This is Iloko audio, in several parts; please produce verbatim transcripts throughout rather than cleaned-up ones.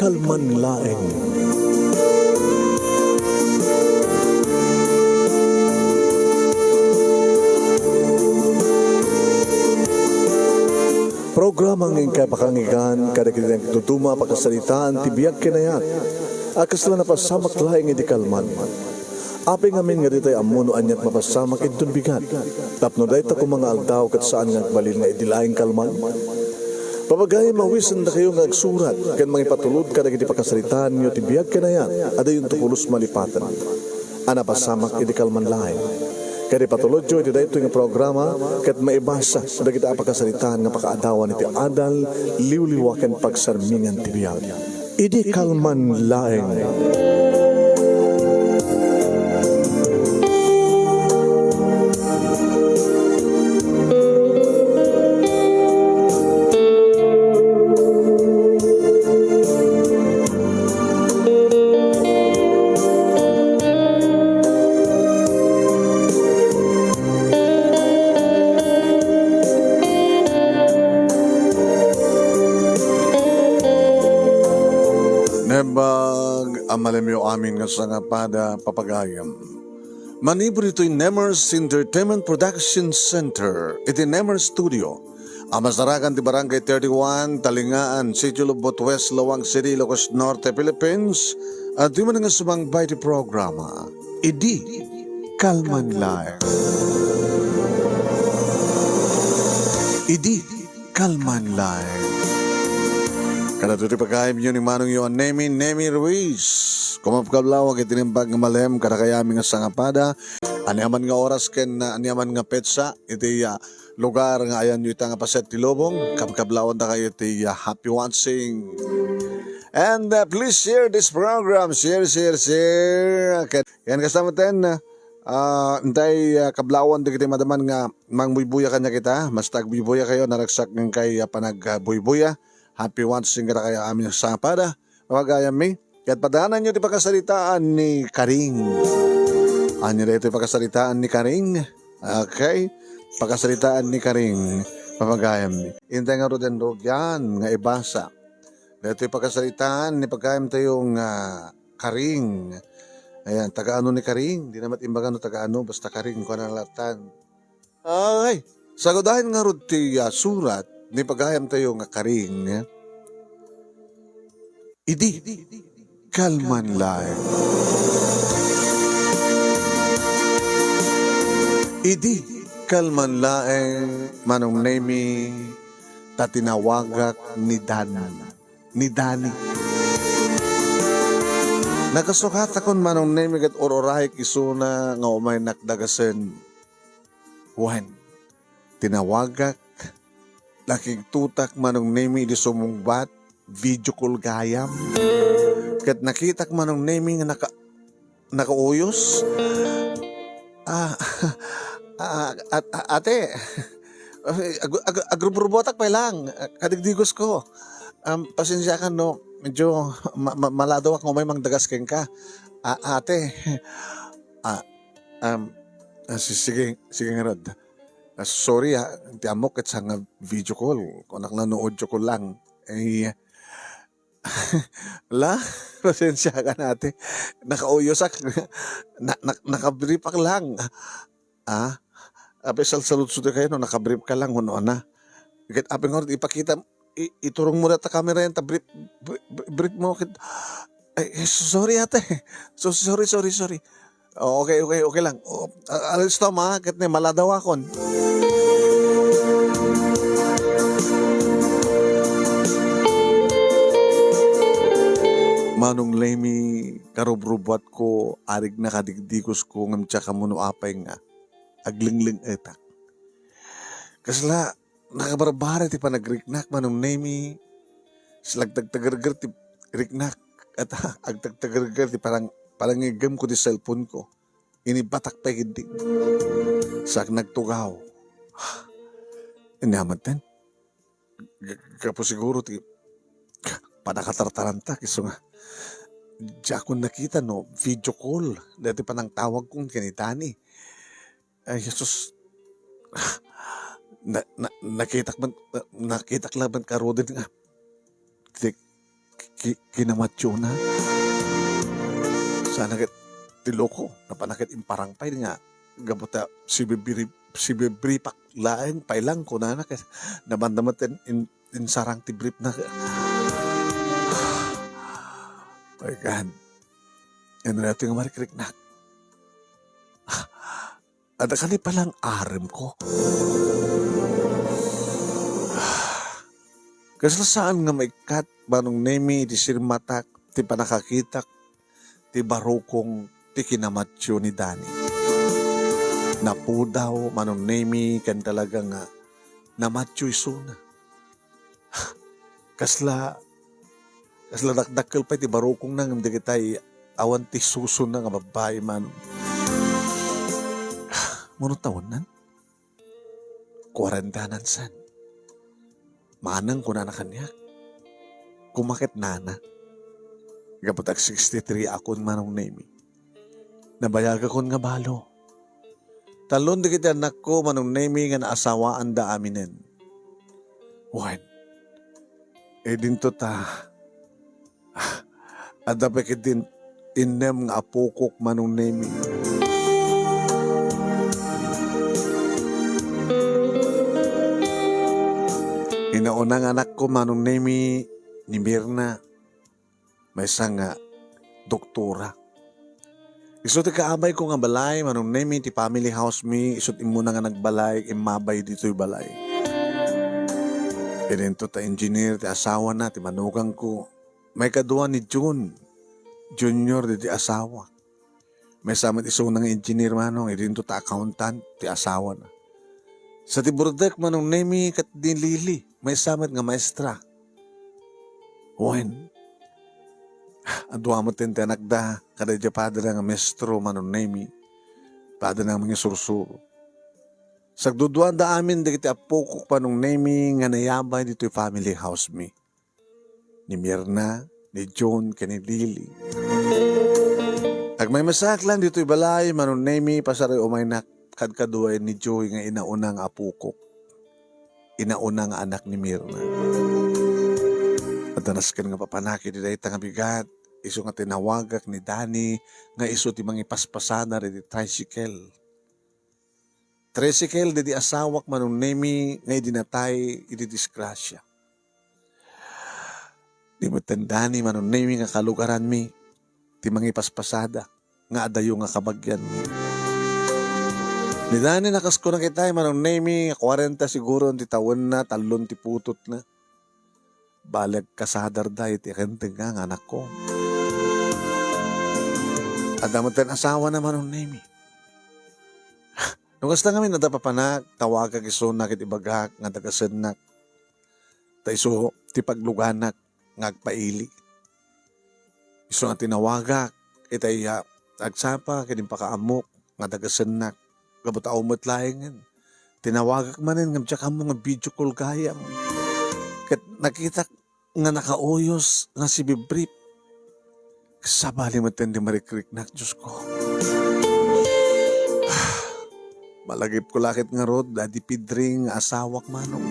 Kalman laeng. Programa nga inkay pakangigan kadagiti nagduduma a pakasaritaan ti biag ken ayat a kasla napasamak laeng idi kalman. Apay ngamin nga ditay ammo no aniat mapasamak inton bigat, tapno dayta koma nga aldaw ket saan nga agbalin nga idi laeng kalman? Papagayam, mawisendakayo nga agsurat ken mangipatulod kadagiti pakasaritaanyo ti biag ken ayat a diyonto pulos malipaten a napasamak idi kalman laeng. Ket ipatulodyo iti daytoy nga programa ket maibasa dagiti a pakasaritaan nga pakaadawan iti adal, liwliwa ken pagsarmingan ti biag. Idi kalman laeng. Naimbag a malemyo amin nga sangapada, papagayam. Manipud ditoy Nemers Entertainment Production Center, iti Nemers Studio, a masarakan ti Barangay thirty-one, Talingaan, Sitio Lubot West, Laoag City, Ilocos Norte, Philippines, adtoy man nga sumangbay ti programa. Idi kalman laeng. Idi kalman laeng. Kadagitoy ti pagayamyo ni manongyo a Nemi, Nemi Ruiz. Kumakablaawak iti naimbag nga malem kadakay amin nga sangapada. Aniaman nga oras ken, ah, aniaman nga petsa iti, ah, lugar nga ayanyo ita nga paset ti lubong, kabkablaawan dakayo iti, ah, happy watching. And, uh, please share this program. Share, share, share. Ket, ken kasta met, uh, intay, uh, kablaawan dagiti madaman nga mangbuybuya kaniak ita. Basta agbuybuya kayo, naragsak nga inkay, uh, panagbuybuya. Happy watching kadakayo amin a sangapada. Pagayammi. Ket padaananyo ti pakasaritaan ni Karing. Ania daytoy pakasaritaan ni Karing? Okay. Pakasaritaan ni Karing. Pagayammi. Intay ngaruden rugian nga ibasa. Daytoy pakasaritaan ni pagayamtayo nga Karing. Ayan, taga-ano ni Karing? Di na met imbaga no taga-ano, basta Karing, kuana latan. Ay, sagudayen ngarud ti, ah, surat ni pagayamtayo nga Karing. Idi kalman laeng. Idi kalman laeng, Manong Nemi, ta tinawagak ni Dan. Ni Dani. Nakasukatakon, Manong Nemi, ket ur-urayek isuna nga umaynak dagasen. Wen, tinawagak, nakigtotak, Manong Nemi, idi sumungbat, video call gayam. Ket nakitak, Manong Nemi, nga naka-, nakauyos. Ah, ah, at-, a-, ate, ag-, ag-, agrubrubuatak pay lang, kadigdigos ko. Um, pasensiakan no, medyo ma-, ma-, maladaw ak nga umay mangdagas kenka. A-, ate, ah, um, ah, si-, sige, sige ngarud. Ah, sorry, ah, ti ammok ket saan nga video call. Kunak la no audio call lang. Eh, la, pasensiakan ate. Nakauyosak. Na-, na-, nakabrief ak lang. Ah? Apay, salsaludsuda kayo no nakabrief ka lang, kuno ana. Ket apay nga ipakita, i-, iturong mo data camera yan, ta brief, brief, brief mo ket, ay, sorry ate. So, sorry, sorry, sorry. Oh, okay, okay, okay lang. Oh, a-, alis to, ma, ket ne, maladawakon. Manong Lemmy, karubrubuatko, arig nakadigdigos ko ngem diak ammo no apay nga aglengleng-etak. Kasla, nakabarbara ti panagriknak, Manong Nemi. Kasla agtagtagerger ti riknak, ket agtagtagerger ti parang-, parangiggemko ti cellphone ko. Inibatak pay ketdi. Sa nagtugaw. Ania metten? G-, gapu siguro ti panakatartarantak, isu nga diakon nakita no video call daytoy panangtawagko ken ni Dani. Ay, Jesus. Na, na, nakitak man, na, nakitak laeng ngaruden nga ti, ki-, kinamationa. Sana ket ti loko, napan ket imparang pay nga gapu ta sibibiri-, sibibripak laeng pay lang kunana ket nabanna met in-, in-, insarang ti brief na. My God. Ano na ito nga marikriknak? Adda kadi pay lang arem ko. Kasla saan nga maikkat, Manong Nemi, iti sirmatak, ti panakakitak, ti barukong, ti kinamatio ni Dani. Napudaw, Manong Nemi, ken talaga nga namatio isuna. Kasla, kasla dakdakkel pay ti barukongna ngem dagitay awan ti susona nga babbai man. Mano tawennan? Kuarentanan san. Manang kunana kaniak. Kumaketnana. Gapu ta ag sixty-three akon, Manong Nemi. Nabayagakon nga balo. Tallon dagiti annakko, Manong Nemi, nga naasawaanda aminen. Wen, idinto ta, adda pay ketdin innem nga apokok, Manong Nemi. Inauna nga anakko, Manong Nemi, ni Mirna. Maysa nga doktora. Isu ti kaabayko nga balay, Manong Nemi, ti family house mi, isu't immuna nga nagbalay, immabay ditoy balay. Idinto ta engineer ti asawana, ti manugangko. Maikadua ni Jun, junior ditoy asawa. Maysa met isuna nga engineer, Manong, idinto ta accountant ti asawana. Sa ti burdek, Manong Nemi, ket ni Lily, maysa met nga maestra. Wen, adua met ti anakda, kada idiay padre nga maestro, Manong Nemi, padre nga mangisursuro. Sagduduanda amin dagiti apokok, Manong Nemi, nga nayabay ditoy family house mi. Ni Mirna, ni John, ken ni Lily. Agmaymaysaak lang ditoy balay, Manong Nemi, pasaray umaynak kadkaduaen ni Joy nga inauna nga apokok. Inauna nga anak ni Mirna. Adda nasken nga papanak iti dayta nga bigat, isu nga tinawagak ni Dani nga isu ti mangipaspasada iti tricycle. Tricycle didi asawak, Manong Nemi, nga idi natay iti disgrasya. Di met ni Dani, Manong Nemi, nga kalugaranmi ti mangipaspasada nga adayo nga kabagianmi. Ni Dani, nakaskuna kitay, Manong Nemi, nga kwarenta siguro ti tawenna, tallon ti putotna. Bale, agkasadarda iti akintengnga nga anakko. Adda met ti asawana, Manong Nemi. No kasta ngamin, adda papanak, tawagak isuna ket ibagak nga dagasennak. Ta isu ti pagluganak nga agpaili. Isu nga tinawagak, itay, ah, agsapa ken impakaammok nga dagasennak. Gapu ta awan met laengen. Tinawagak manen ngem diak ammo nga video call gayam. Ket nakitak nga nakauyos nga sibibrip. Sabali met ti marikriknak, Diosko. Malagipko la ket ngarud, Daddy Pedring nga asawak, Manong.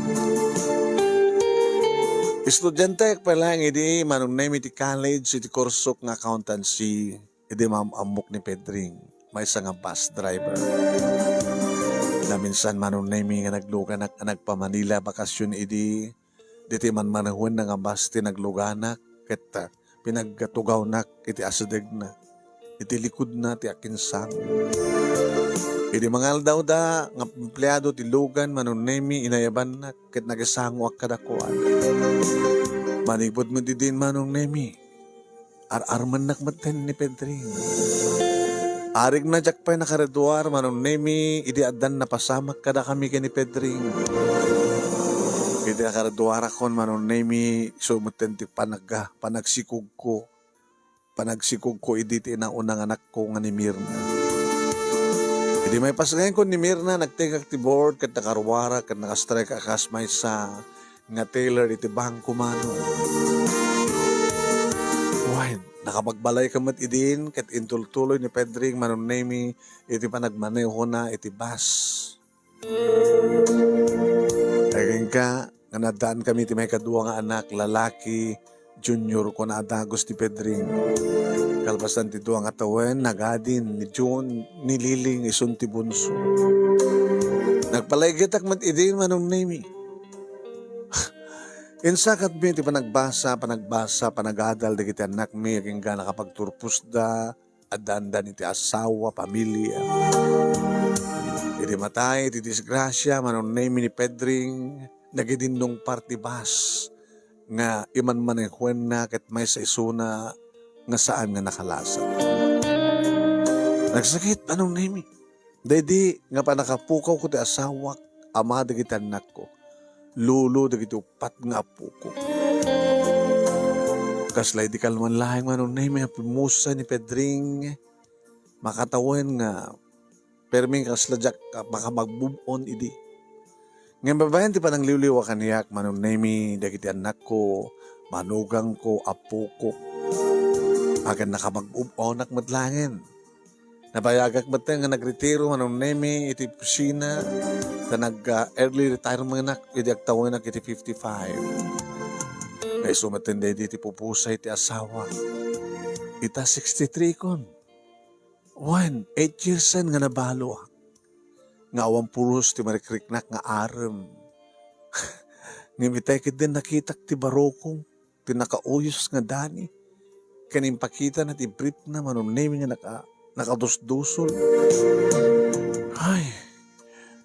Estudiantek pay laeng idi, Manong Nemi, ti college iti kursok nga accountancy. Idi maam-ammok ni Pedring, maysa nga bus driver. Naminsan, Manong Nemi, nga nagluganak a nagpa-Manila bakasyon idi, ditoy manmanehoenna nga bus ti nagluganak, ket, ah, pinaggatugawnak iti asidegna, iti likudna ti akinsango. Idi mangaldawda nga empleado ti lugan, Manong Nemi, inayabannak ket nakisangoak kadakuada. Manipud met idin, Manong Nemi, ar-armennak metten ni Pedring. Arigna diak pay nakaraduar, Manong Nemi, idi addan napasamak kadakami ken ni Pedring. Idi nakaraduarakon, Manong Nemi, isu metten ti panagga-, panagsikogko. Panagsikogko idi ti inaunang anakko nga ni Mirna. Idi maipasngankon ni Mirna, nagtekak ti board ket nakaruarak ket nakastrike a kas maysa nga teller iti bangko, Manong. Wen, nakapagbalayka met idin ket intultuloy ni Pedring, Manong Nemi, iti panagmanehona iti bus. Agingga nga naddaankami ti maikadua nga anak, lalaki, Junior, kuna a dagus ti Pedring. Kalpasan ti dua nga tawen, nagadin ni Jun, ni Liling isun ti bunso. Nagpalaygetak met idi, Manong Nemi. Insakatmi ti panagbasa, panagbasa, panagadal dagiti annakmi, agingga nakapagturposda, addandan iti asawa, pamilia. Idi matay iti disgrasia, Manong Nemi, ni Pedring, nagidinnong party bus nga imanmanehuenna ket maysa isuna nga saan nga nakalasat. Nagsakit, Manong Nemi. Daydi nga pannakapukawko ti asawak, ama dagiti annakko, lolo dagiti uppat nga appoko. Kasla idi kalman laeng, Manong Nemi, a pimmusay ni Pedring, makatawen nga permi kasla diak makamag-move on idi. Ngem babaen ti panangliwliwa kaniak, Manong Nemi, dagiti annakko, manugangko, appoko. Agan nakamag-move onak met laengen. Nabayagak met nga nagretiro, Manong Nemi, iti opisina, ta nag, ah, early retirement ak idi agtawenak iti fifty-five. Nga isu met daydi ti pupusay ti asawa. Ita sixty-three kon. Wen, eight years en nga nabaloak. Nga awan pulos ti marikriknak nga arem. Ngem itay ketdin nakitak ti barokong, ti nakauyos nga Dani. Ken impakitana ti briefna, Manong Nemi, nga naka-, nakadusdusol. Ay,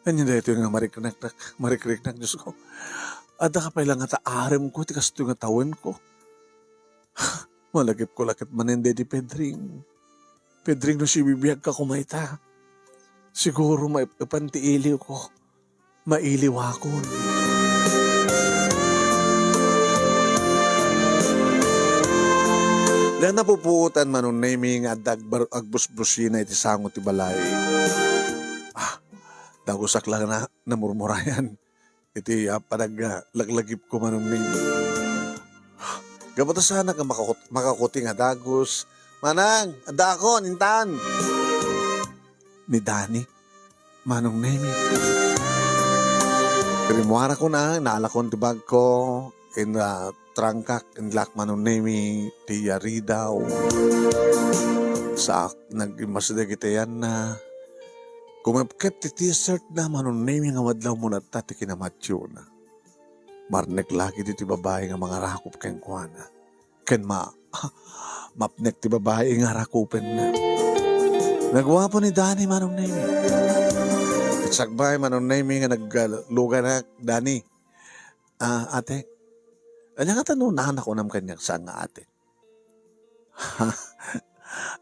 ania daytoy nga marikriknak, marikriknak, Diosko. Adda ka pay la ngata aremko ti kastoy nga tawenko. Malagipko la ket manen daydi Pedring. Pedring, no sibibiagka koma ita, siguro maep-epan ti iliwko. Mailiwakon. Diak napupuotan, Manong Nemi, nga adda agbar-, agbusbusina iti sango ti balay. Ah, dagusak la na, namurmurayan iti, ah, panag-, ah, laglagipko, Manong Nemi. Gapu ta saanak nga makakut-, makakuting a dagus. Manang, addaakon, intan! Ni Dani, Manong Nemi. Rimmuarakon a, naalakon ti bagko, in, ah, trangkak, inlak, Manong Nemi, ti yaridaw. Saak, nagimmas dagiti ayanna. Kumepkep ti t-shirt na, Manong Nemi, nga madlaw mo natta ti kinamationa. Marnek la ketdi ti babai nga mangarakop kenkuana. Ken ma-, mapnek ti babai nga arakupenna. Naguapo ni Dani, Manong Nemi. Sakbay, Manong Nemi, nga nagluganak, Dani. Ah, ate, ania ngata no naanak unam kaniak saan nga ate?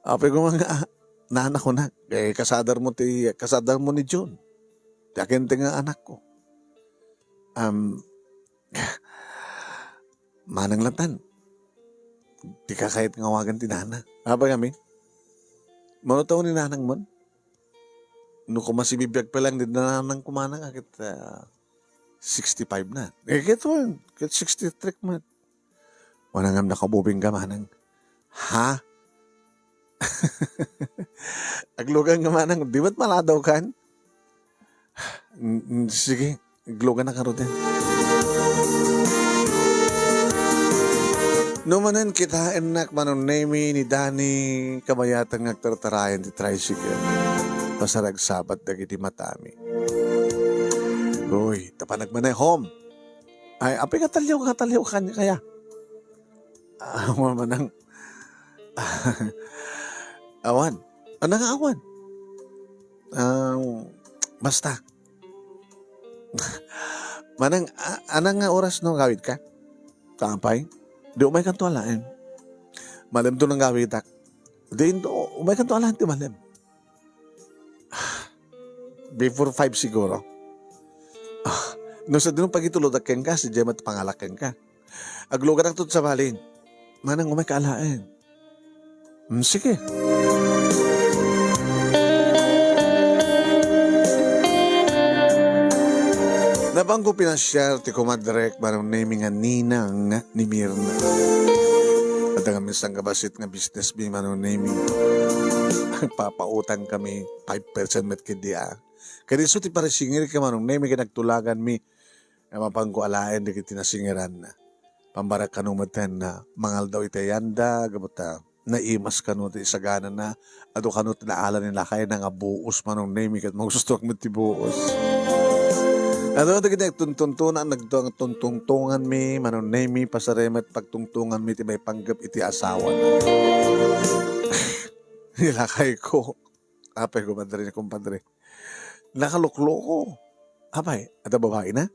Apay koma nga naanak unak, eh, kasadarmo ti, kasadarmo ni Jun. Ti akin ti nga anakko. Am, Manang latan, dika kayat nga awagan ti nana. Apay ngamin? Mano tawen ni nanang man? No koma sibibiag pa lang, di nanang kumanang, akit, ah, sixty-five na. Eh, ket wen, ket sixty-three man. Manang, ngem nakabubing ka, manang. Ha? Aglugan nga manang, di ba't maladaw kan? Mm, mm, sige, aglugan na karo din. No manen kitaennak, Manong Nemi, ni Dani, kabayatan nga agtartarayan ti tricycle. Pasaragsabat dagiti matami. Uy, ta panagmanehom. Ay, apay nga taliw, nga taliw, kanya kaya? Ah, manang, awan. Ano nga awan? Ah, basta. Manang, a-, anang nga oras no gawid ka? Kampay? Di umay kanto alaen. Malem to nang gawidak. Di, umay kanto alaen ti malem. Before five siguro. Ah, no sa dinong pagitulod a kenka, si Gemma ti pangalak kenka. Agluganak to sa balin. Manang umay ka alaen. Mm, sige. Napangko pinasiar ti kumadrek, Manong Nemi, nga ninang ni Mirna. Adda nga minsan nga basit nga business mi, Manong Nemi. Nagpapautang kami, five percent met kedi, ah. Kadi isu ti parisingir ka, Manong Nemi, kay nagtulagan mi. Nga mapangko alaen dagiti nasingiranna. Pambarek kano met ten, ah, mangaldaw iti ayanda, gapu ta naimas kano ti saganana, adu kano ti naala ni lakayna nga buos, Manong Nemy, ket magustuak met ti buos. Adu dagiti agtuntuntonan, nagtungtungtunganmi, Manong Nemy, pasarem met pagtungtunganmi ti maipanggep iti asawana. Ni lakayko, apay, kumadre ni kumpadre. Nakalukloko. Apay, adda babaina?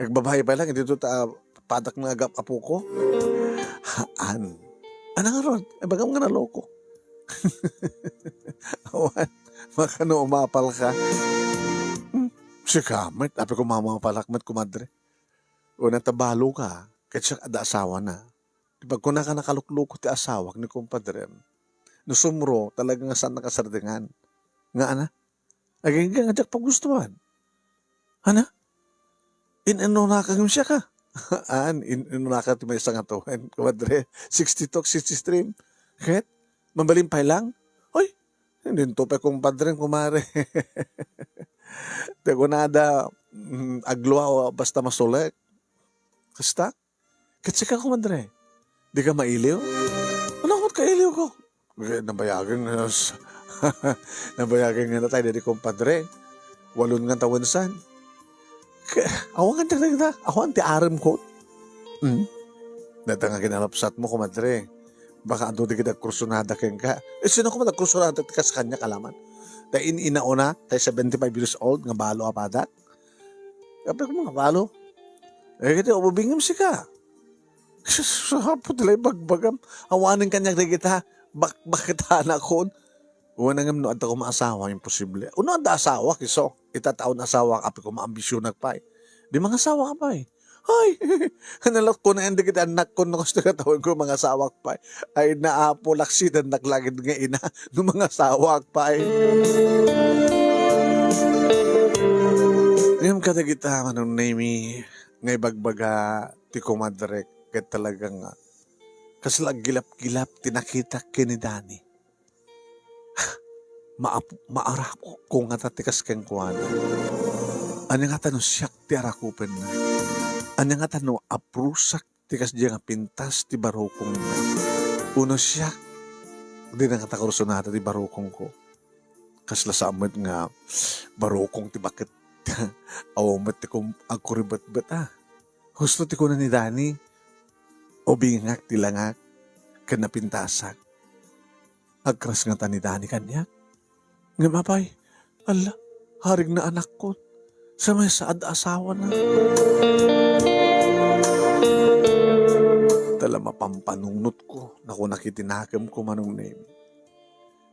Agbabai pay lang, dito ta, padak nga agap-, apoko. Haan. Ana ngarud, ibagam nga naloko. Awan, makano umapal ka? Hmm, sika met, apay ko mamapalak met, kumadre. Una ta balo ka, ket siak adda asawana. Di ba, kunaka nakalukloko ti asawak ni kumpadrem. No sumro, talaga nga saan nakasardingan. Nga ana? Agingga nga diak pagustuan. Ana? In-inunaka ngem siak, a? Aan, in-inunaka ti maysa nga tuwen, kumadre. Sixty-two, sixty-three. Ket? Mabalin pay lang? Hoy, hindi to pay kumpadre, kumare. Ti kunada, mm, aglua, basta masulek. Kasta? Ket sika, kumadre, dika mailiw? Ano, kailiwko? Eh, nabayagen nga s-, nabayagen nga natay dadi, kumpadre. Walon nga tawen san. Ke-, awan nga dagdagda, awan ti arem ko. Hmm? Data nga kinalapsat mo, kumadre. Baka adu dagiti agkursunada kenka. Eh, sino ko man agkursunada ti kas kaniak alaman? Ta in-inauna, tay seventy-five years old, nga balo a padak. Apay ko nga balo. Eh, kiti, ubingem sika. Sus, apo, ti la ibagbagam. Awanen kaniak dagita. Bak-, bakit anakon? Wen, ngem no adda koma asawa, imposible. Uno adda asawa, kiso. Ita taon asawa, apay ko maambisionak pay. Di mangasawa ka pay. Ay, nalak ko na yan, dagiti anakko, no, kasto katawen ko, mangasawak pay. Ay, naapo, laksidannak lagid nga ina, no mangasawak pay. Ngem kadagita, Manong Nemy, nga ibagbaga ti kumadrek, ket talaga nga, kasla aggilap-gilap ti nakitak ken ni Dani. Maap-, maarako ngata ti kas kenkuana. Ania ngata no siak ti arakupenna? Ania ngata no aprusak ti kasdiay nga pintas ti barukongna? Uno siak, dina ngata kursunada ti barukongko. Kasla saan met nga barukong ti baket. Awan met ti kum-, agkuribetbet, a. Husto ti kuna ni Dani, ubingak ti langak, ken napintasak. Agkras ngata ni Dani kaniak. Ngem apay, alla, harigna anakkon. Sa maysa adda asawana. Tala mapampanungnotko, nakuna iti nakemko, Manong Nemy.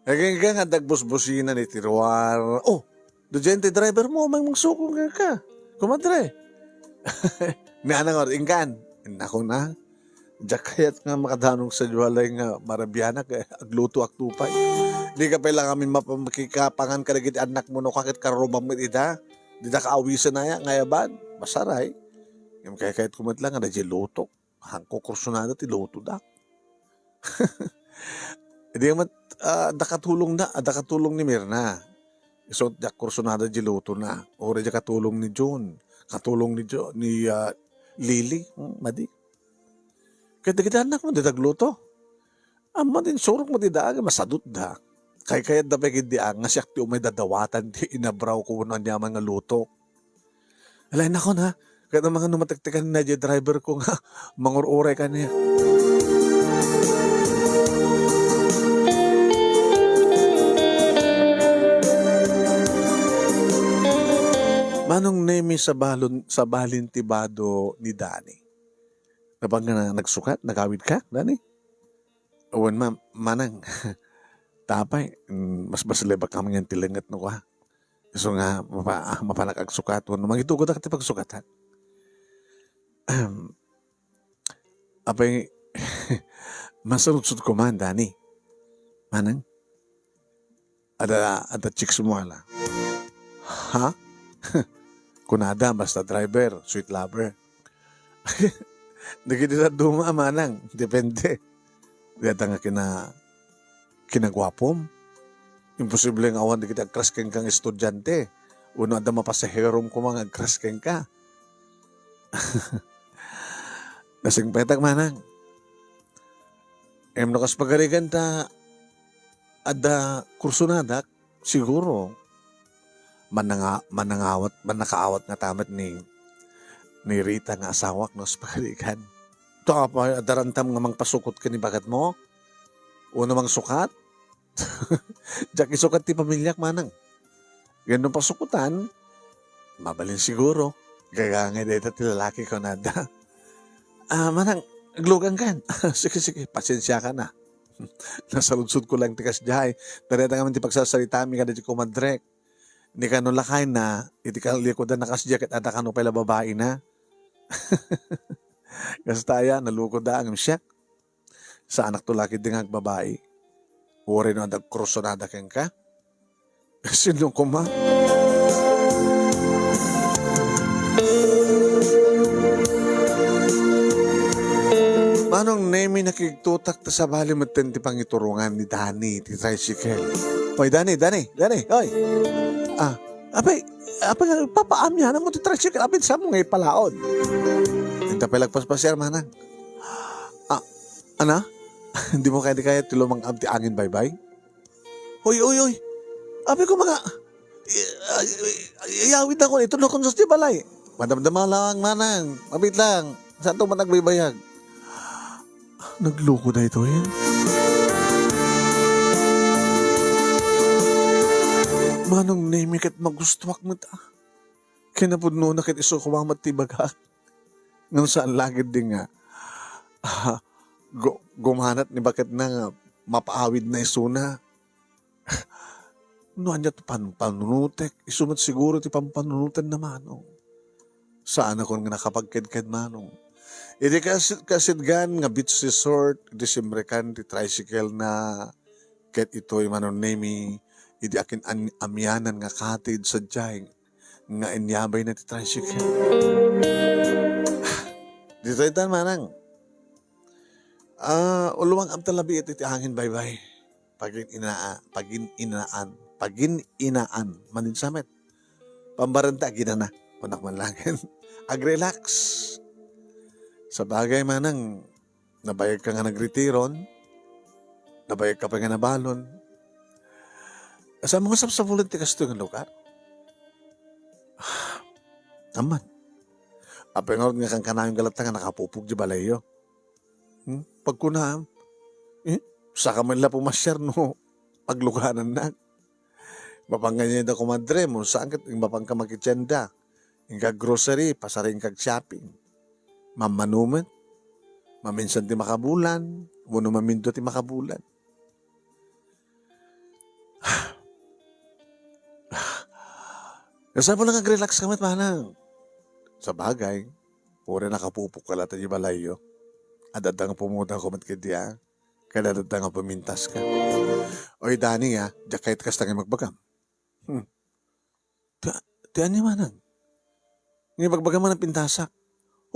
Agingga nga dagbusbusina ni tiruar. Oh, Daydiay ti driver mo, may mangsukong ka. Kumadre. Ni anang or, ingkan. Nako na. Diak kayat nga makadanong sa jualay nga marabianak, eh, agluto ak tupay. Di ka pay lang amin mapamikikapangan kadagiti anak mo no kakit karumam met ida. Di da kaawisen aya, nga yaban. Masaray. Ngem kayat ko met lang, nga daydiay lutok. Hangko kursunada ti lutoda. Idi met, ah, adda katulongna, adda katulong ni Mirna. Isu ti agkursunada di lutona. Uray di katulong ni Jun, katulong ni Jo-, ni, ah, Lily, hmm, madi. Ket dagiti annakmo, dida agluto. Amma din surok mo dida, masadutda. Kaykayatda pay ketdi nga siak ti umay dadawatan ti inabrawko wenno aniaman nga lutok. Alay, nako na. Ket amangan no matektekan na di driver ko nga mangur-uray kaniak. Manong Nemy, sa balon, sa balin ti bado ni Dani. Napag nga nagsukat, nagawid ka, Dani? Awan, ma'am, manang. Tapay, mm, mas, mas lebak kami nga ti lenget no ka. Isu nga, mapa-, ah, mapanak agsukat, wenno mangitugodak ti pagsukatak. Ahem. Apay, masarudsod ko man, Dani. Manang? Ada, ada chicks mo, ala. Ha? Kunada, basta driver, sweet lover. Dagiti dadduma, manang, depende. Data nga kina-, kinaguapom. Imposible nga awan dagiti agkras kenka nga estudiante. Wenno adda mapasaherom koma nga agkras kenka. Nasingpetak manang. Em, no kas pagarigan ta adda kursonadak, siguro, mananga-, manangawat, manakaawat nga tamet ni, ni Rita nga asawak no kas pagarigan. Tua pay, adda rantam nga mangpasukot ken ni bagatmo? Uno mangsukat? Diak isukat ti pamiliak, manang. Ngem no pasukotan, mabalin siguro. Gagangay dayta ti lalaki, kunada. "Ah, manang, aglugankan." "Sige, sige, pasensiakan a. Nasaludsodko lang ti kasdiay. Ta dayta ngamin ti pagsasaritaami kadagiti kumadrek. Ni kano lakay na, iti kalikudan na kasdiay ket adda kano pay la babaina." Kasta aya, nalukod a, ngem siak. Saanakto la ketdi nga agbabai. Uray no adda agkursunada kenka. Sino koma? Manong Nemi, nakigtutak ta sabali metten ti pangiturongan ni Dani ti tricycle. Oy, Dani, Dani, Dani, oy. Ah, apay, apay, papaamianan mo ti tricycle, apay, saan mo nga ipalaod? Inta pay lagpaspasiar, manang. Ah, Ana? Dimo kadi kayat ti lumang-ab ti angin baybay? Uy, uy, uy! Abi ko mga, i-, i-, i-, iyawid ako, itulokon sa ti balay. Madamdama lang, manang. Mabit lang. Saan to man nagbaybayag? Nagluko da ito, eh. Manong Nemi ket magustuak met, ah. Kinapudnona ket isu koma met ti bagak. Ngem saan la ketdi nga, ah, gu-, gumanat ni baketna nga mapaawidna isuna. No ania ti pan-, panunotek, isu met siguro ti pampanunotenna, manong. Saanakon nga nakapagkedked, manong. Idi kas-, kasidgan nga beach resort, idi simrekan ti tricycle na, ket itoy, Manong Nemi, idi akin-, an-, amianan nga cottage sadiay, nga inyabayna ti tricycle. Ditoy tan, manang. Ah, ulwang-ab ta labi iti, iti angin baybay. Pagin-inaa-, pagin-inaan, pagin-inaan. Maninsamet. Pambarenta, aginana. Kunak man lang. Ag-relax. Sabagay, manang, nabayag ka nga nagretiron, nabayag ka pa nga nabalon. Saan mo nga sapsapulen ti kastoy nga lugar? Amman. Apay ngarud nga kankanayon nga latta nga nakapupog di balayyo? Hmm? Pagkunam, eh, saka man la pumasiar no agluganannak. Mapangan da kumadre mo, saan ket mapanka makitienda. Inka grocery, pasar inka shopping. Mammano met. Maminsan ti makabulan, wenno mamindua ti makabulan. Kasano pay nga ag-relax ka met, manang? Sabagay, uray nakapupok ka latta di balayyo. Adda nga pumudaw ka met ketdi, a? Ket adda nga pumintas ka. Oy, Dani, a, diak kayat kasta nga ibagbagam. Hmm. Ti, ti ania, manang? Nga ibagbagam nga napintasak.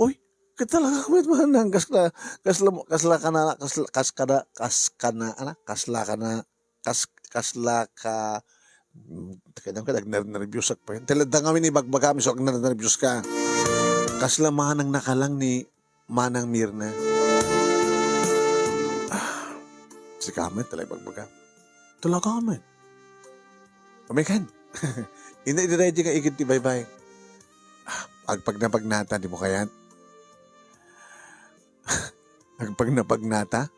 Oy, ket talaga met, manang, kasla, kasla, kasla kana, kasla, kas-, kada, kas-, kana, ana, kasla kana, kas-, kasla ka, hmm, kanyang kada, agner-, nerbios ak pa. Talaga nga ibagbagam, isu agner-, nerbios ka. Kasla manang nakalang ni Manang Mirna. Ah, sika met, talaga ibagbagam. Talaga met. Umikan. Ina, iti daydi nga igid ti baybay. Ah, agpagnapagnata, dimo kayat? Agpagnapagnata?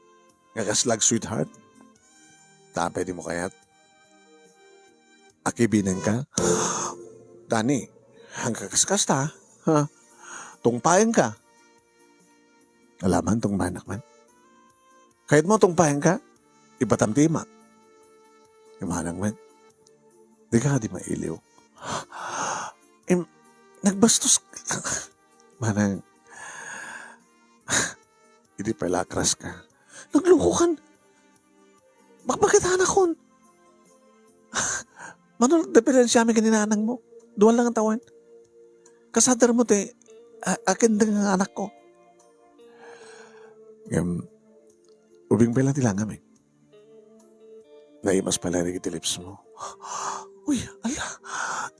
Nga kasla ag-sweetheart? Tapay, dimo kayat? Akibinenka? Dani, hangka kaskasta, ha? Tungpaenka? Alaman, tungpaenak man. Kayatmo tungpaenka? Ibatam ti imak. Imanak man. Dika kadi mailiw. Im, nagbastos ka. Manang, idi pay la a-crush ka. Naglukokan. Bakbakit anakon. Mano diferensiami ken ni nanangmo? Dua lang a tawen. Kasader mo ti, a-, akin nga anakko. Ngem, ubing pay lang ti langam, eh. Naimas pay lang iti lips mo. Uy, ala,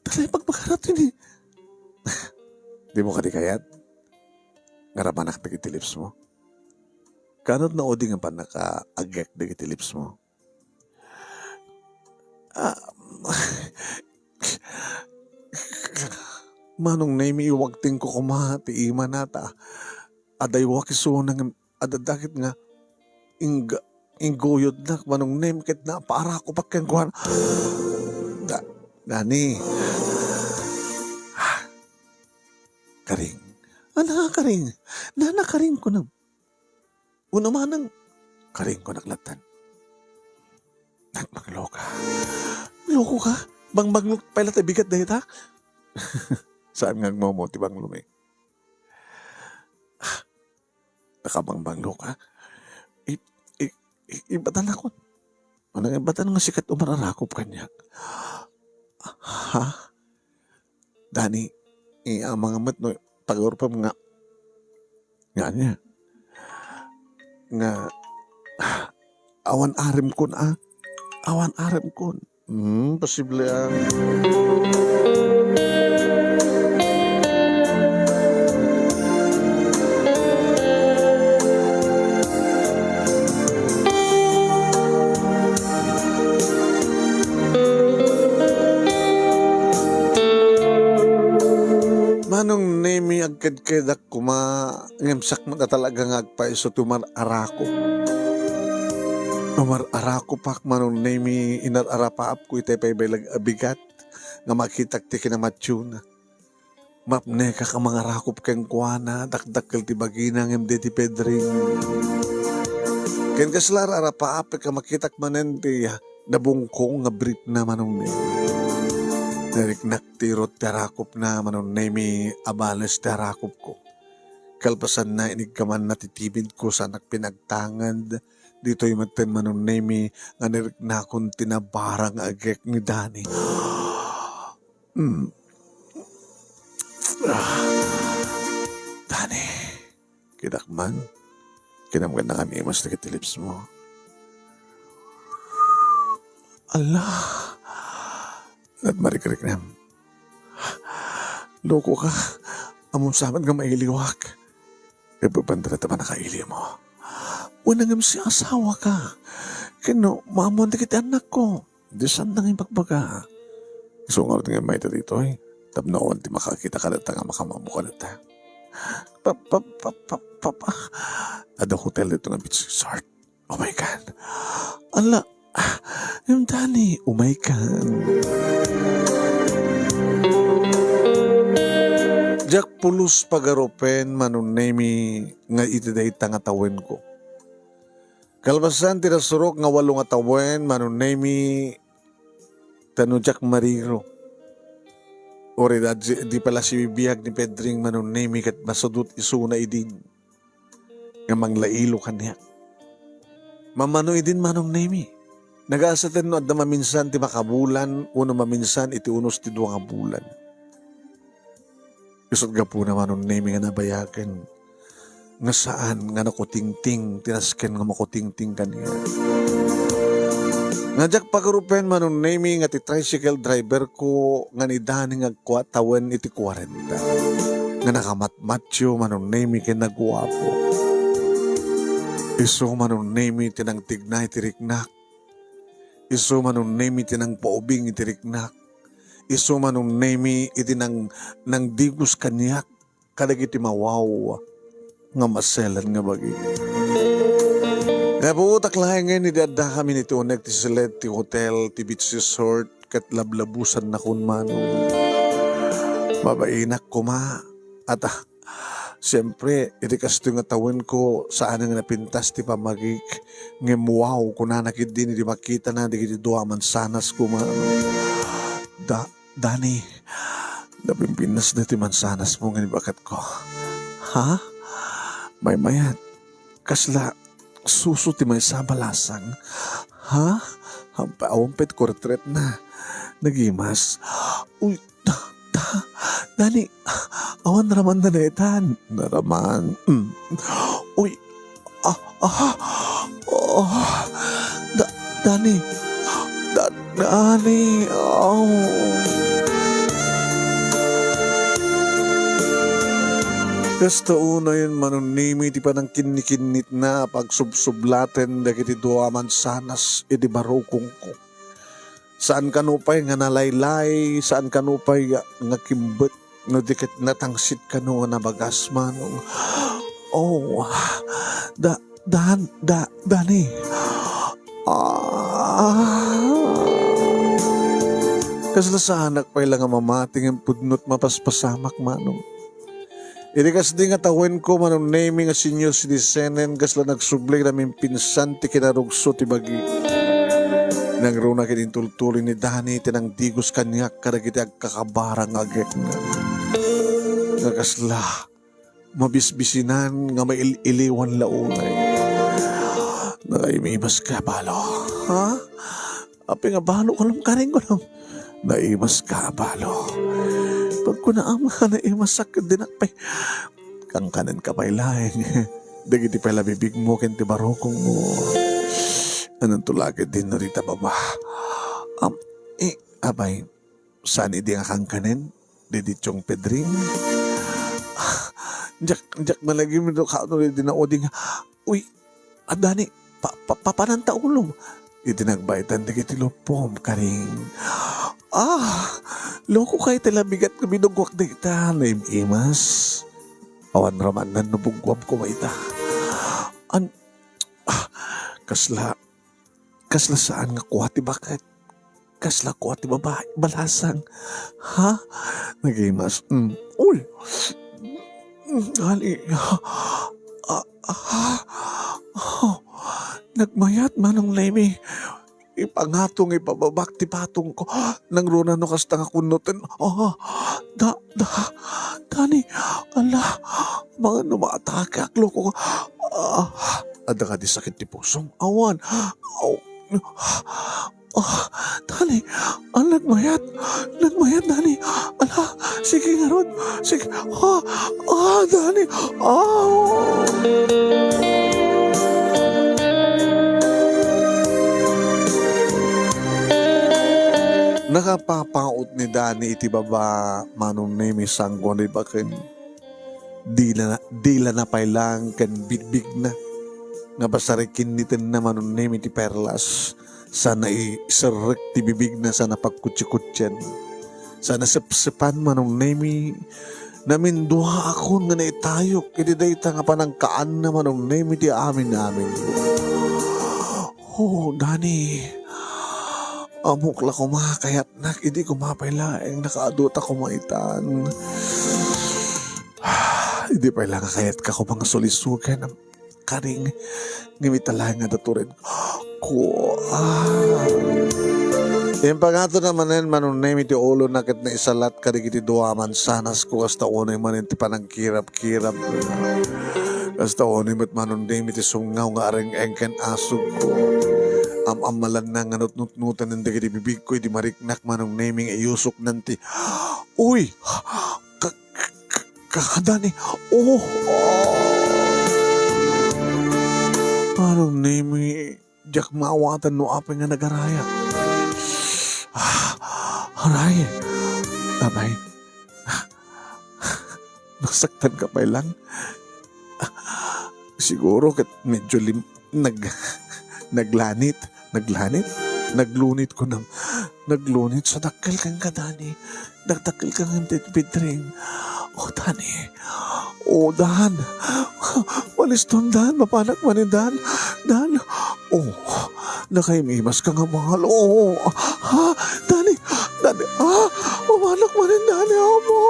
talaga ibagbagam ti ni. Dimo kadi kayat? nga ramanak dagiti lips mo? Kaano no udi nga pannaka-agek dagiti lips mo? Ah, Manong Nemi, iwagtingko koma ti imana ta adaywak isuna ngem adda dakit nga ing-, ingguyodnak, Manong Nemi, ket napaarakopak kenkuana. Da-, Dani. Karing. Ana, karing. Nana, karing, kunam. Uno manang, karing, kunak lattan. Nagmangloka. Lokoka? Bangbanglok pay la ti bigat dayta? Saan nga agmomo ti banglo mi? Ah, nakabangbanglok, ha? I-, i-, i-, ibatanakon. Ano nga ibatan nga sikat umararakop kaniak? Ha? Dani, i-, amang met no pagurpem nga, nga ania? Nga, awan aremkon, ah. Awan aremkon. Hmm, posible, ah. Manong Nemi, agkedkedak koma, ngem sakmet a talaga nga agpayso ti umar-arakop. Umar-arakopak, Manong Nemi, inar-arapaapko itay paybaylag a bigat nga makitak ti kinamationa. Mapnekak a mangarakop kenkuana, dakdakkel ti bagina ngem daydi Pedring. Ken kasla ar-arapaapek a makitak manen ti nabungkong nga briefna, Manong Nemi. Nariknak ti irut ti arakopna, Manong Nemi, a bales ti arakopko. Kalpasanna, inigkamanna ti timidko, saanak pinagtanged. Ditoy metten, Manong Nemi, nga nariknakon ti nabara nga agek ni Dani. Hmm. Ah. Dani, kitak man, kinamgan na kami imas dagiti lips mo. Ala, nagmarikriknam. Lokoka, ammom sa met nga mailiwak. Ipapandarat a pannakaili mo. Wen ngem si asawaka. Ken no, maammoan dagiti annakko. Di saan nga ibagbaga. Isu ngarud nga mayta ditoy. Tapno awan ti makakita kadata nga makamammo kadata. Pa, pa, pa, pa, pa, pa. Adda hotel dito nga beach resort. Oh my God. Ala, ah, yung Dani, oh my God. Diak pulos pagarupen, Manong Nemi, nga iti dayta nga tawenko. Kalpasan ti nasurok nga walo nga tawen, Manong Nemi, ta no diak mariro. Uray da, di, di pala sibibiag ni Pedring, Manong Nemi, ket masudot isuna idin nga manglailo kaniak. Mamano idin, Manong Nemi. Nagasaten no adda maminsan ti makabulan, wenno maminsan iti unos ti dua nga bulan. Isut' gapuna, Manong Nemi, nga nabayagen nga saan nga nakutingting ti nasken nga makutingting kaniak. Nga diak pagarupen, Manong Nemi, nga ti tricycle driver ko nga ni Dani nga agkua tawen iti kuarenta. Nga nakamatmatyo, Manong Nemi, ken naguapo. Isu, Manong Nemi, ti nangtigna iti riknak. Isu, Manong Nemi, ti nangpaubing iti riknak. Isu, Manong Nemi, iti nang-, nangdigos kaniak kadagiti mawaw nga maselan nga bagi. Naputak laengen idi addakami iti uneg ti siled ti hotel ti beach resort ket lablabusannakon, Manong. Mabainak koma. At, ah, siempre, iti kastoy nga tawenko, saan nga napintas ti pammagik. Ngem wow, kunana ketdi idi makitana dagiti dua a mansanas koma. Da-, Dani, napimpinasda ti mansanasmo nga ibagatko. Ha? Maymayat, kasla suso ti maysa a balasang? Ha? Hampa-, awan pay ti kuretkuretna. Nagimas. Uy, da, da, Dani, awan raman na daytan. Naraman. Mm. Uy, Ah, ah, ah, Da-, Dani. Da-, Dani. Oh. Kasta unayen, Manong Nemi, ti panangkinnikinnitna a pagsubsublaten dagiti dua a mansanas idi barukongko. Saan kano pay nga nalaylay, saan kano pay nga, nga kimbet, no di ket natangsit kano nga nabagas, Manong. Oh, da, Dan, da, Dani. Ah. Kasla saanak pay la nga mamati ngem pudno ti mapaspasamak, Manong. Idi kasdi nga tawenko, Manong Nemi, nga senior citizenen, kasla nagsubli a naminpinsan ti kinarugso ti bagi. Nangruna ket intultuloy ni Dani ti nangdigos kaniak kadagiti agkakabara nga agekna. Nga kasla mabisbisinan nga mail-iliwan la unay. Naimas ka, balo. Ha? Apay nga balo ka lang, karing ko lang. Naimas ka, balo. Pagkunaam nga naimasak, dinak pay kangkanen ka pay laeng. Dagiti pay labibig mo ken ti barukong mo. Anonto la ket dinno dita baba? Am, eh, abay, saan idi nga kangkanen? Didi Chong Pedring. Diak, diak malagim no kaano didi nauding. Uy, adani, pa, pa, papananta ulom. Iti nagbaitan dagiti lupom, karing. Ah, loko kay ti labigat nga binugwak dita, naim-imas. Awan raman nan no bugwam ko mayta. An, ah, kasla, kasla saan nga kua ti baket. Kasla kua ti babai, balasang. Ha? Nagimas. Mm. Uy! Mm, ali. Ah, ah, ah. Nagmayat, Manong Nemi. Ipangatong, ipababak ti patong ko. Nangruna no kasta nga kunnoten. Ah, da, da, Dani. Ala, mga no maatake, akloko. Ah, adda kadi sakit ti pusom? Awan. Aw, Ah, Dani, ah, nagmayat. Nagmayat, Dani. Ala, sige ngarud. Sige. Ah, ah, Dani. Ah. Nakapapaut ni Dani iti baba, Manong Nemi, sanggo ni baken. Dila, dila na pay lang ken bigbigna nga basarikinnitenna, Manong Nemi, ti perlas. Sana iserrek ti bibigna, sana pagkutsikutsian. Sana sepsepan, Manong Nemi. Naminduaakon nga naitayok iti dayta nga panangkaanna, Manong Nemi, ti amin-amin. Oh, Dani. Ammok la koma, kayatnak idi koma pay laeng nakaadu ta koma itan. Idi pay la nga kayatka koma nga sulisogen, karing, ngem ita laeng nga natured ko. Ah. Impangato na manen, Manong Nemi, ti ulona ket naisalat kadagiti dua a mansanas ko, kasta unay manen ti panangkirap-kirap. Kasta unay met, Manong Nemi, ti sungaw nga areng-eng ken asog ko. Am-ammalanna nga nutnutnoten dagiti bibig ko idi mariknak, Manong Nemi, nga iyusoknan ti, uy! Ka-, ka-, ka-, Dani. Oh! Manong Nemi, diak maawatan no apay nga nagarayak. Ah, aray. Abay. Nasaktan ka pay lang. Siguro ket medyo lim-, nag-, naglanit. Naglanit? Naglunit kunam. Naglunit sa dakkel kenka, Dani. Nagdakkel ka ngem ti bidring. O, Dani. O, Dan. Maliston, Dan. Mapanak manen, Dan. Dan. O, nakaimimas ka nga mahal. O, ha? Dani. Dani. Ha? Mapanak manen, Dani. Amo.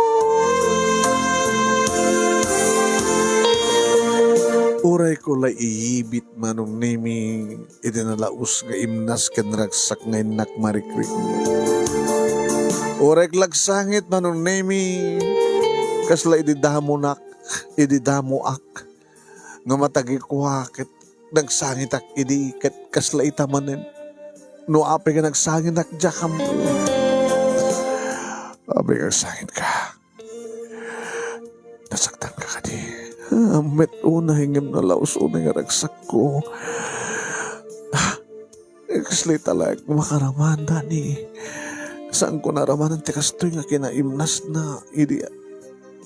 Uray ko la iyibit, Manong Nemi. Iti nalaus nga imnas ken ragsak nga innak marikrikna. Uray lagsangit, Manong Nemi, kasla idi damonak, idi damoak, nga matagikua ket nagsangitak idi ket kasla ita manen. No apay nga nagsangitak, diak ammo. Apay nga nagsangitka. Nasaktan ka kadi? Ah, met unay ngem nalaus unay nga ragsakko. Ah, kasla ita laeng makaraman, Dani. Saanko naraman ti kastoy nga kinaimnasna idi,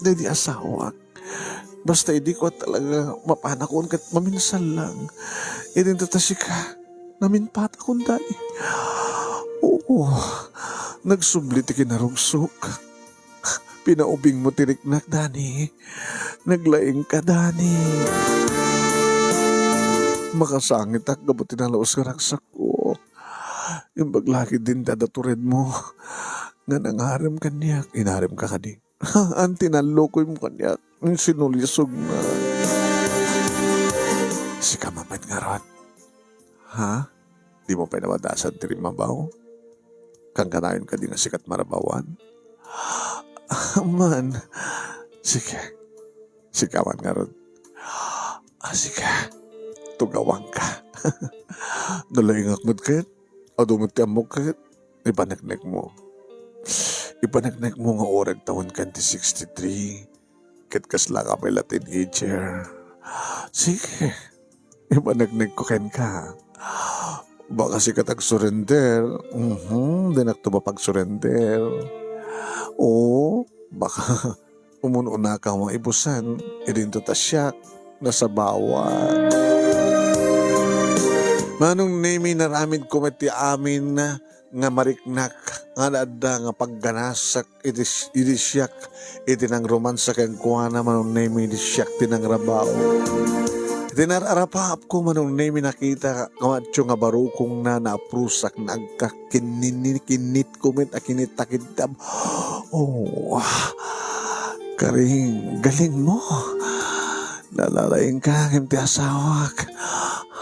idi asawak. Basta idi kua talaga, mapanakon ket maminsan lang. Idinto ta sika, naminpatakon, Dani. Oo, nagsubli ti kinarugsok. Pinaubingmo ti riknak, Dani. Naglaingka, Dani. Makasangitak gapu ti nalaus nga ragsakko. Imbag la ketdin ti adda turedmo nga nangarem kaniak. Inaremka kadi? Haan ti nallukoymo kaniak. Insinulisogna. Sika met ngarud. Ha? Dimo pay napadasan ti rimmabaw? Kankanayon kadi nga sika ti marabawan? Man. Sige. Sika man ngarud. Ah, sige. Tugawangka. Nalaingak met ket. Adu met ti ammok ket. Ipaneknekmo. Ipaneknekmo nga uray agtawenkan ti sixty-three. Ket kasla ka pay la teenager. Sige. Ipaneknekko kenka. Baka sika ti agsurrender. Mhm, dinakto mapagsurrender. Oo, baka umun-unaka maibusan. Idinto ta siak, nasabawan. Manong Nemi, naramidko met ti amin nga mariknak nga adda nga pagganasak iti, iti siak, iti nangrumansa kenkuana, Manong Nemi, iti siak ti nangrabaw. Iti nararapaapko, Manong Nemi, nakita nga matio nga barukongna, naaprusak, naagkak, kinini-, kinitko met a kinitakiddam. Oh, karing, galing mo. Nalalaing ka ngem ti asawak.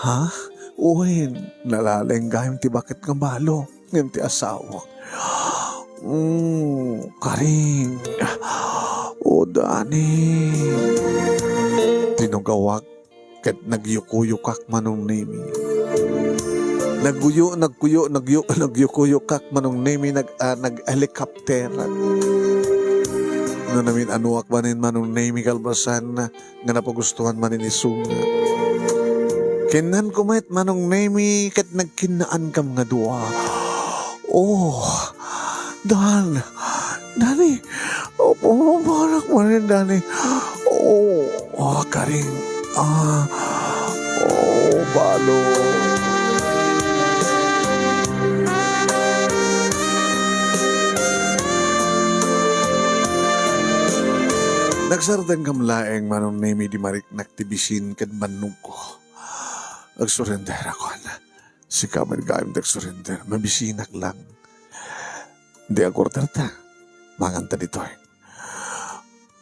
Ha? Uy, nalalaing ka ngem ti baket nga balo. Ngem ti asawak. Mm, karing. O, Dani. Tinugawak ket nagyukuyukak, Manong Nemi. Nagguyo, nagkuyo, nagyu-, nagyukuyukak, Manong Nemi, nag-, ah, nag-helicopter. No namin-anuak manen, Manong Nemi, kalpasan, nga napagustuhan manen isuna. Kinnanko met, Manong Nemi, ket nagkinnaankam nga dua. Oh, Dan, Dani, oh, pumaparak manen, Dani. Oh, ah, karing, ah, oh, balo. Nagsardengkam laeng, Manong Nemi, di mariknak ti bisin ken bannogko. Agsurrender akon. Sika met gayam ti agsurrender. Mabisinak lang. Di agorder ta. Manganta ditoy.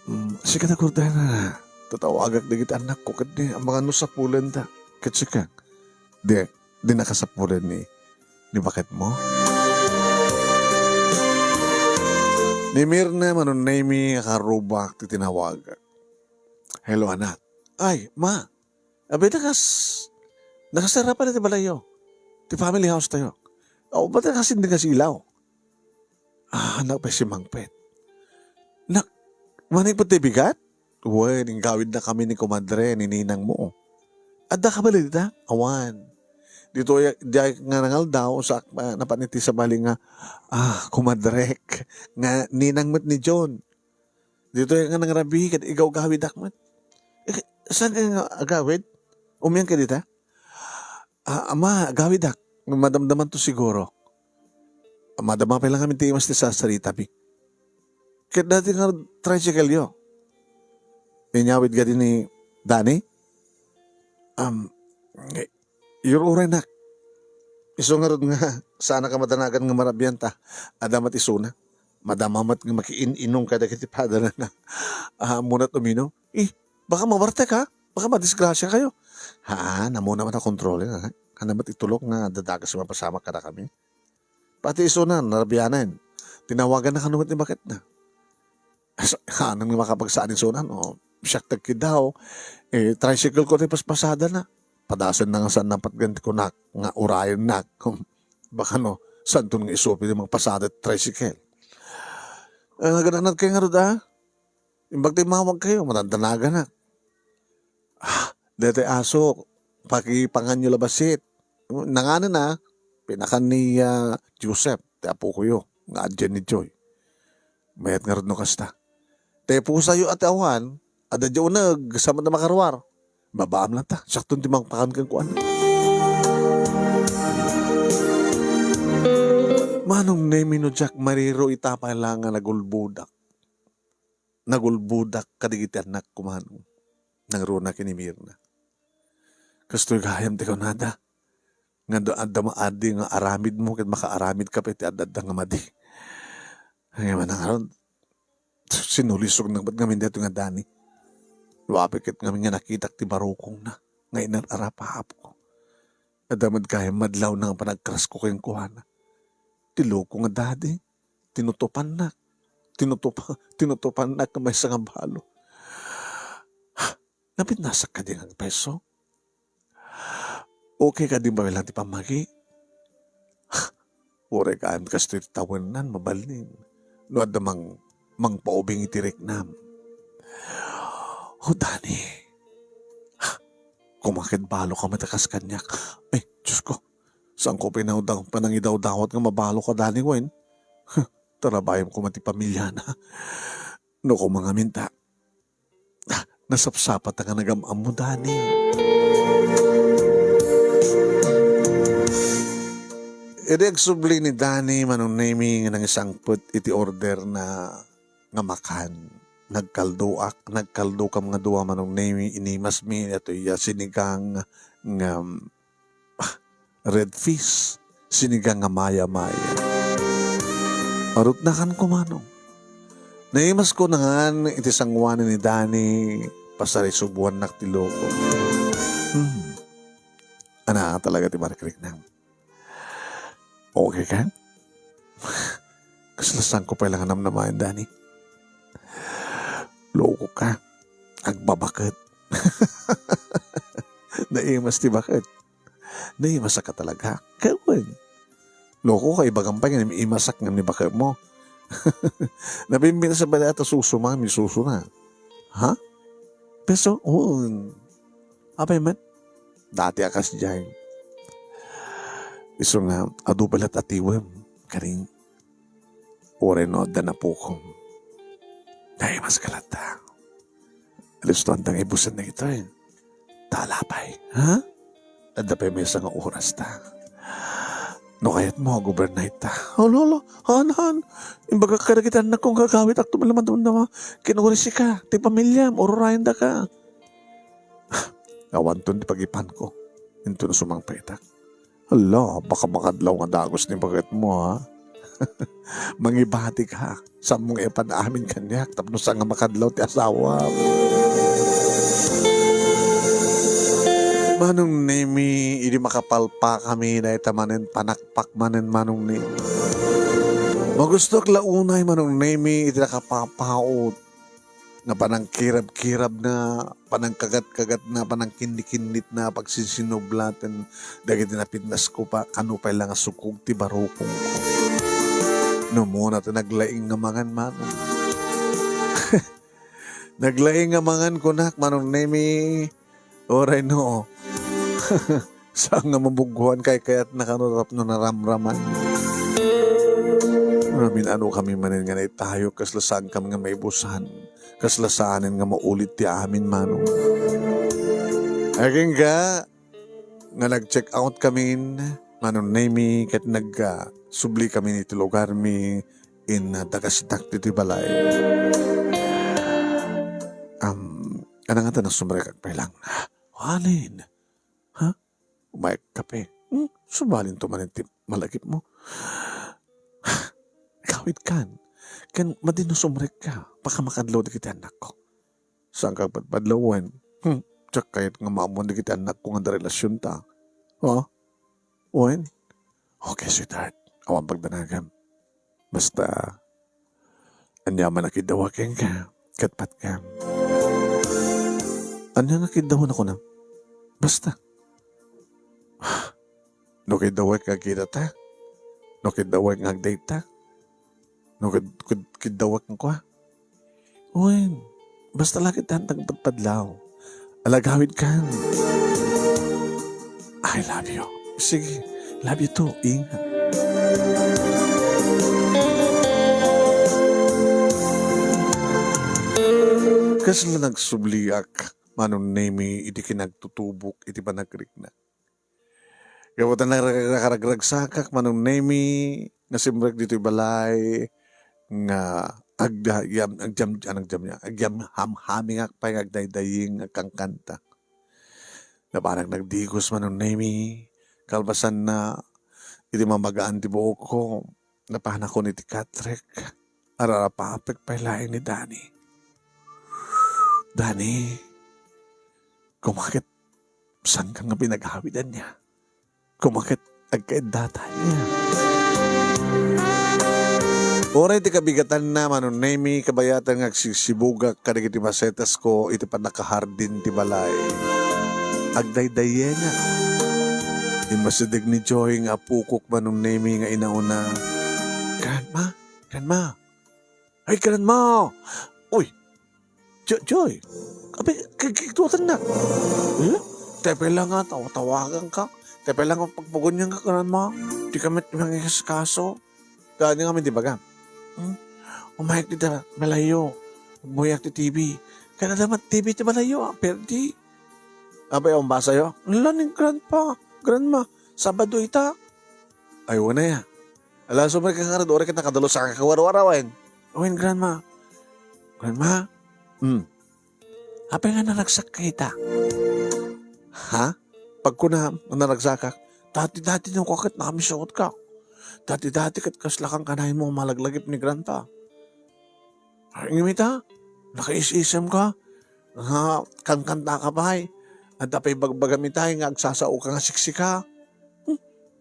Mm, sika ti agorder na. Tatawagak dagiti annakko ket di, amangan no sapulen ta. Ket sika. Di, di nakasapulen ni, ni baketmo? Ni Mirna, Manong Nemi, a karrubak ti tinawagak. Hello, anak. Ay, ma. Abay, nakas-, nakasarap pay ti balayyo. Ti family house tayo. O, ba't nakasindeg nga silaw? Ah, anak, pay si Mangpet. Nak, manipud ti bigat? Wen, inggawidna kami ni kumadre, ni ninang mo. Adda ka bala dita? Awan. Dito ya, diay nga nangaldaw, sa, ah, napan iti sabali nga, ah, kumadrek, nga ninang met ni John. Ditoy nga nangrabi ket igawgawidak met. Eh, saan ka nga agawid? Umian ka dita? Ah, ama, agawidak. Madamdaman to siguro. Madama pay lang kami ti imas ti sarsaritabi. Ket dati nga tricycle yo. Inyawid ka din ni Danny? Um, Yur-uray nak. Isu ngarud nga, saan ka madanagan nga marabian ta. Adda met isuna. Madama met nga makiin-inong kadagiti padana na. Ah, munat uminom. Eh, baka mabartek, ha? Baka madisgrasya kayo. Ha, namuna met a kontrole, ha? Ano met itulok nga dadagas mapasamak kada kami? Pati isuna, narabianan. Tinawagan na kano met ni bakit na. As-, haanna nga makapagsaan isuna, no? Siak tagkidaw, eh, tricycle ko ti paspasada na. Padasen na nga saan napatgan ti kunak, nga urayen nak. Baka no, santon nga isupi ti magpasada ti tricycle. Ah, gananat kayo nga rod, ah? Imbag ti mawag kayo, madandanaganak. Ah, dete aso, pakipangan yo labasit. Nanganen na, pinakan ni, ah, Joseph, ti apo ko yo, nga adyan ni Joy. Mayat ngarud no kasta. Te pusayo a ti awan, Adda diay uneg, saan met a makaruar? Babaam latta, siakton ti mangpakaon kenkuana. Manong Nemi, no diak mariro, ita pay la nga nagulbodak. Nagulbodak kadagiti annakko, Manong. Nangruna ken ni Mirna. Kastoy gayam ti kunada. Nga adda, adda maadi nga aramidmo ket makaaramidka pay ti adda nga madi. Ngem manangrud, sinulisognak met ngamin daytoy nga Dani. No apay ket ngamin nga nakitak ti barukongna nga inar-arapaapko. Adda met gayam madlawna nga panagkrasko kenkuana. Ti loko nga Dani, tinutopannak. Tinutopa-, tinutopannak nga maysa nga balo. Napinnasak kadi nga agpeso? Okay kadi, mabilang ti pammagi? Uray gayam kastoy ti tawennan, mabalin. No adda mang-, mangpaubing iti riknam. O, Dani. Koma ket baloka met a kas kaniak. Ay, Diosko. Saanko pay panangidawdawat nga mabaloka, Dani, wen? Tarabayem koma ti pamiliana. No koma ngamin ta, nasapsapata nga nagam-ammo, Dani. Idi agsubli ni Dani, Manong Nemi, nga nangisangpet iti order na nga makan, nagkaldoak, nagkaldokam nga dua, Manong Nemi, inimasmi, atoy a sinigang nga red fish, sinigang nga maya-maya. Arut nakan kumano. Naimasko nangan iti sanguanen ni Dani, pasarisubuannak ti loko. Hmm. Ana talaga ti marikriknam. Okay ka? Kasla saanko pay la nga namnamaen, Dani. Loko ka. Agbabaket. Naimas ti baket. Naimasak ka talaga. Kawen. Loko ka, ibagam pay nga imasak nga ni baket mo. Nabimbinasa ba data suso, mami, suso na? Ha? Peso? Oo. Apay met? Dati a kasdiay. Isu nga, adu pay latta atiwem. Karing, uray no adda napukom. Naimas ka latta. Alisto, andang ibusen na ito eh. Tala pay, ha? Adda pay maysa nga oras ta. No kayatmo, overnight ta. Hala, hala, han, han. Imbagak kadagiti annakko nga agawid, agto man laman damdama. Kinurisi ka, ti pamilyam, ururayan da ka. Awanton ti pagipanko. Inton sumangpet itak. Hala, baka makadlaw nga dagus ni baket mo, ha? Mangibati ka. Saanmo nga ipan amin kaniak tapno saan nga makadlaw ti asawam. Manong Nemi, idi makapalpa kami, dayta manen panakpak manen, Manong Nemi. Magustok la unay, Manong Nemi, iti nakapapaut nga panangkirab-kirab na, panangkagat-kagat na, panangkinnikit na, pagsinsinubla ten dagiti napinnasko pa, kano pay la nga sukog ti barukongko. No muna ta naglaing nga mangan, Manong. Naglaing nga mangan, kunak, Manong Nemi. Uray no. Saan nga mabuggoan, kaykayatna kano tapno naramraman. Amin, ano kami manen nga naitayo, kasla saan kami nga maibusan, kasla saanen nga maulit ti amin, Manong. Agingga nga nag-check out kamin, Manong Nemi, ket nag, ah, subli kami iti lugarmi, in, ah, dagasdak ditoy balay. Am, anangata na sumrekak pay lang. Walin? Ha? Umayag kape. Hmm? Subalinto manen ti malagipmo. Kawit kan. Ken madin no sumrekka. Baka makadlaw dagiti annakko. Saan ka padpadlaw wen? Hmm. Diak kayat nga maammoan dagiti annakko nga adda relasionta. Ha? Wen? Okay, sweetheart. Awan pagdanagam. Basta, ania man a kiddawek kenka, ket patgam. Ania nga kiddawek a kunam? Basta. No kiddawek nga agkitata? No kiddawek nga agdate-ta? No kid-, kid-, kiddawek nga kua? Wen, basta la ket daan ti agpadpadlaw. Alagawid kan. I love you. Sige, love you too. Ingat. Kasla nagsubliak, Manong Nemi, iti kinagtutubok iti panagriknak. Gapu ta nag-, nakaragragsakak, Manong Nemi, nga simrek ditoy balay, nga agda-, yam-, agyam-, ano, agyam-, agyam-, hamhamingak pay nga agdaydayeng agkankanta. Napanak nagdigos, Manong Nemi, kalpasanna, iti mamagaan ti buokko, napanakon iti katrek, ararapapek pay laeng ni Dani. Dani, kumaket, saan ka nga pinagawidan niya? Kumaket, agkaiddatan niya. Uray ti kabigatanna, Manong Nemi, kabayatan nga agsigsibugak kadagiti masetas ko iti pannakahardin ti balay. Agdaydayena. Immasideg ni Joy nga apokok, Manong Nemi, nga inauna. "Grandma, Grandma." "Ay, Grandma!" "Uy, Jo-, Joy, abi, kag-, kagtuatannak. Eh? Tepe lang nga, tawa-tawagan ka. Tepe lang nga pagpagunian ka, Grandma. Di ka met mangingaskaso." Dani nga amin di baga. Hmm? "Umayak dita, balayo. Agbuyak ti T V." "Kada damat T V ti balayo, ah, perdi." "Abay, awan basayo?" "Ala ni Grandpa, Grandma, Sabado ita." "Ay, wana ya. Ala, sumrek ka ngarud, uray ket nakadalus ka kawarwarawen." "Wen, Grandma." "Grandma?" "Hmm." "Apay nga naragsak ka ita?" "Ha? Pagkunam nga naragsakak, dati-dati no ket nakamisaotka. Dati-dati ket kasla kankanay mo malaglagip ni Grandpa. Ay, ngem ita, nakaisisem ka nga kankanta ka pay. Adda pay bagbagam ita nga agsasao ka nga siksika." "Hmm?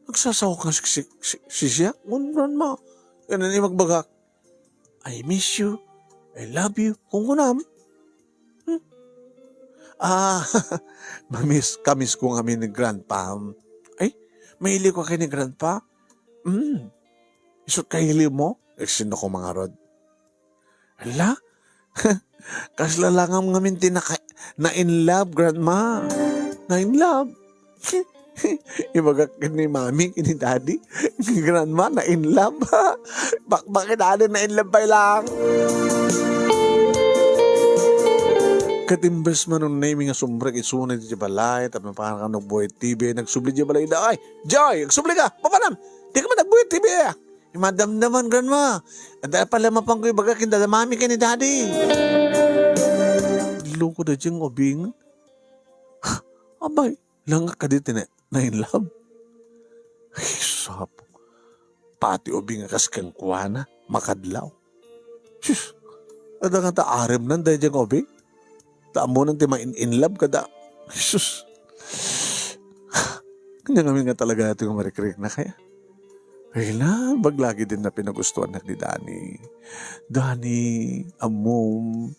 Agsasao ka nga siksik-, si-, sisiak?" "Wen, Grandma. Yan ni magbagak. I miss you. I love you." Kunkunam. Hmm? Ah, mamiss, kamiss ko ngamin ni Grandpa. Ay, mailiw ka ken ni Grandpa? Hmm. Isut ka iliw mo? Eh, sino ko mangarod? Ala? Kasla langam ngamin ti naka-, na in love, Grandma. Na in love? Ibagak ni Mami, ni Daddy, "Grandma, na in love." Bakbak ni Daddy, na in love pay lang. Ket imbes Manong Nemi nga sumrek isuna iti balay, tapno pakan nagbuya T V, nagsubli di balay da, "Ay, Joy, agsubli ka, papanam, di ka man nagbuya T V, ah." "Madamdaman, Grandma. Adda pala mapanko ibaga ken dada Mami ken ni Daddy." Loko da diyang ubing. Abay, langak kadi ti na, na in love. Ay, sapo. Pati ubing a kas kenkuana, makadlaw. Sus, adda nga ta aremnan daydiay nga ubing. Ta ammonan ti main-in love kada. Sus. Ania ngamin nga talaga ti nga marikriknak aya. Ay, nalbag lagi din na pinagustuannak ni Dani. Dani, ammom,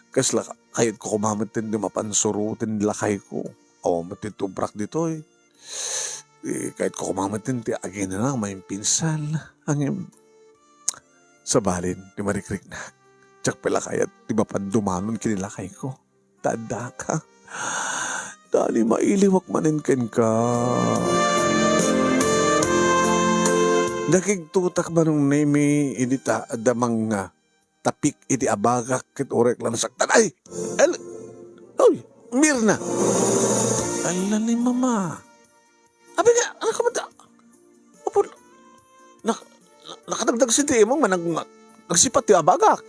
kasla ka-, kayatko koma met ti mapansuroten lakayko. Awan met ti ubrak ditoy. Eh, kayatko koma met ti aginana nga maimpinsan. Ngem, sabalin, ti marikriknak. Diak pay la kayat ti mapan dumanon ken ni lakayko. Ta addaka. Dani, mailiwak manen kenka. Nakigtotak, Manong Nemi, idi ta adda mangtapik iti abagak ket uray la nasaktan. Ay! Al-, oy, Mirna! Ala ni Mama. Abi nga, anak ko, mata-, apo, nak-, nak-, nakadagdag si ti imong manag-, nagsipat ti abagak.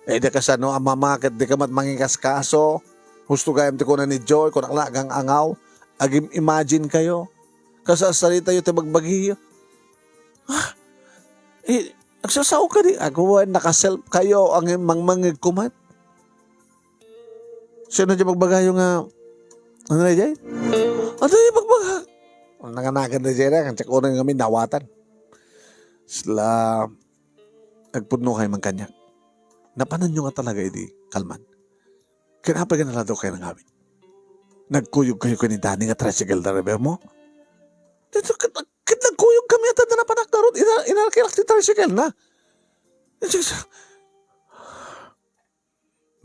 Eh, di kasano a mama ket di ka met manginkaskaso. Husto gayam ti kuna ni Joy, kunak la agang-angaw. Agim-imagine kayo. Kasasarita yo ti bagbagiyo. Ah, eh, nagsasao ka di. Aguan, nakaself kayo, ang mangmangig kumat. Sino di bagbagayo nga, ano na, Jay? Ano yung bagbaga? Ang nanganagan na, Jay, ang check uno yung amin, nawatan. Sila, nagpudno kayo man kanyak. Napanan nyo nga talaga, idi, kalman. Kinapay ka nalado kayo ng awit. Nagkuyog kayo kani Dani nga tricycle driver mo? Dito, kat, kat nagkuyog kami at na napanak na ron, ina-, inalkirak ti tricycle na.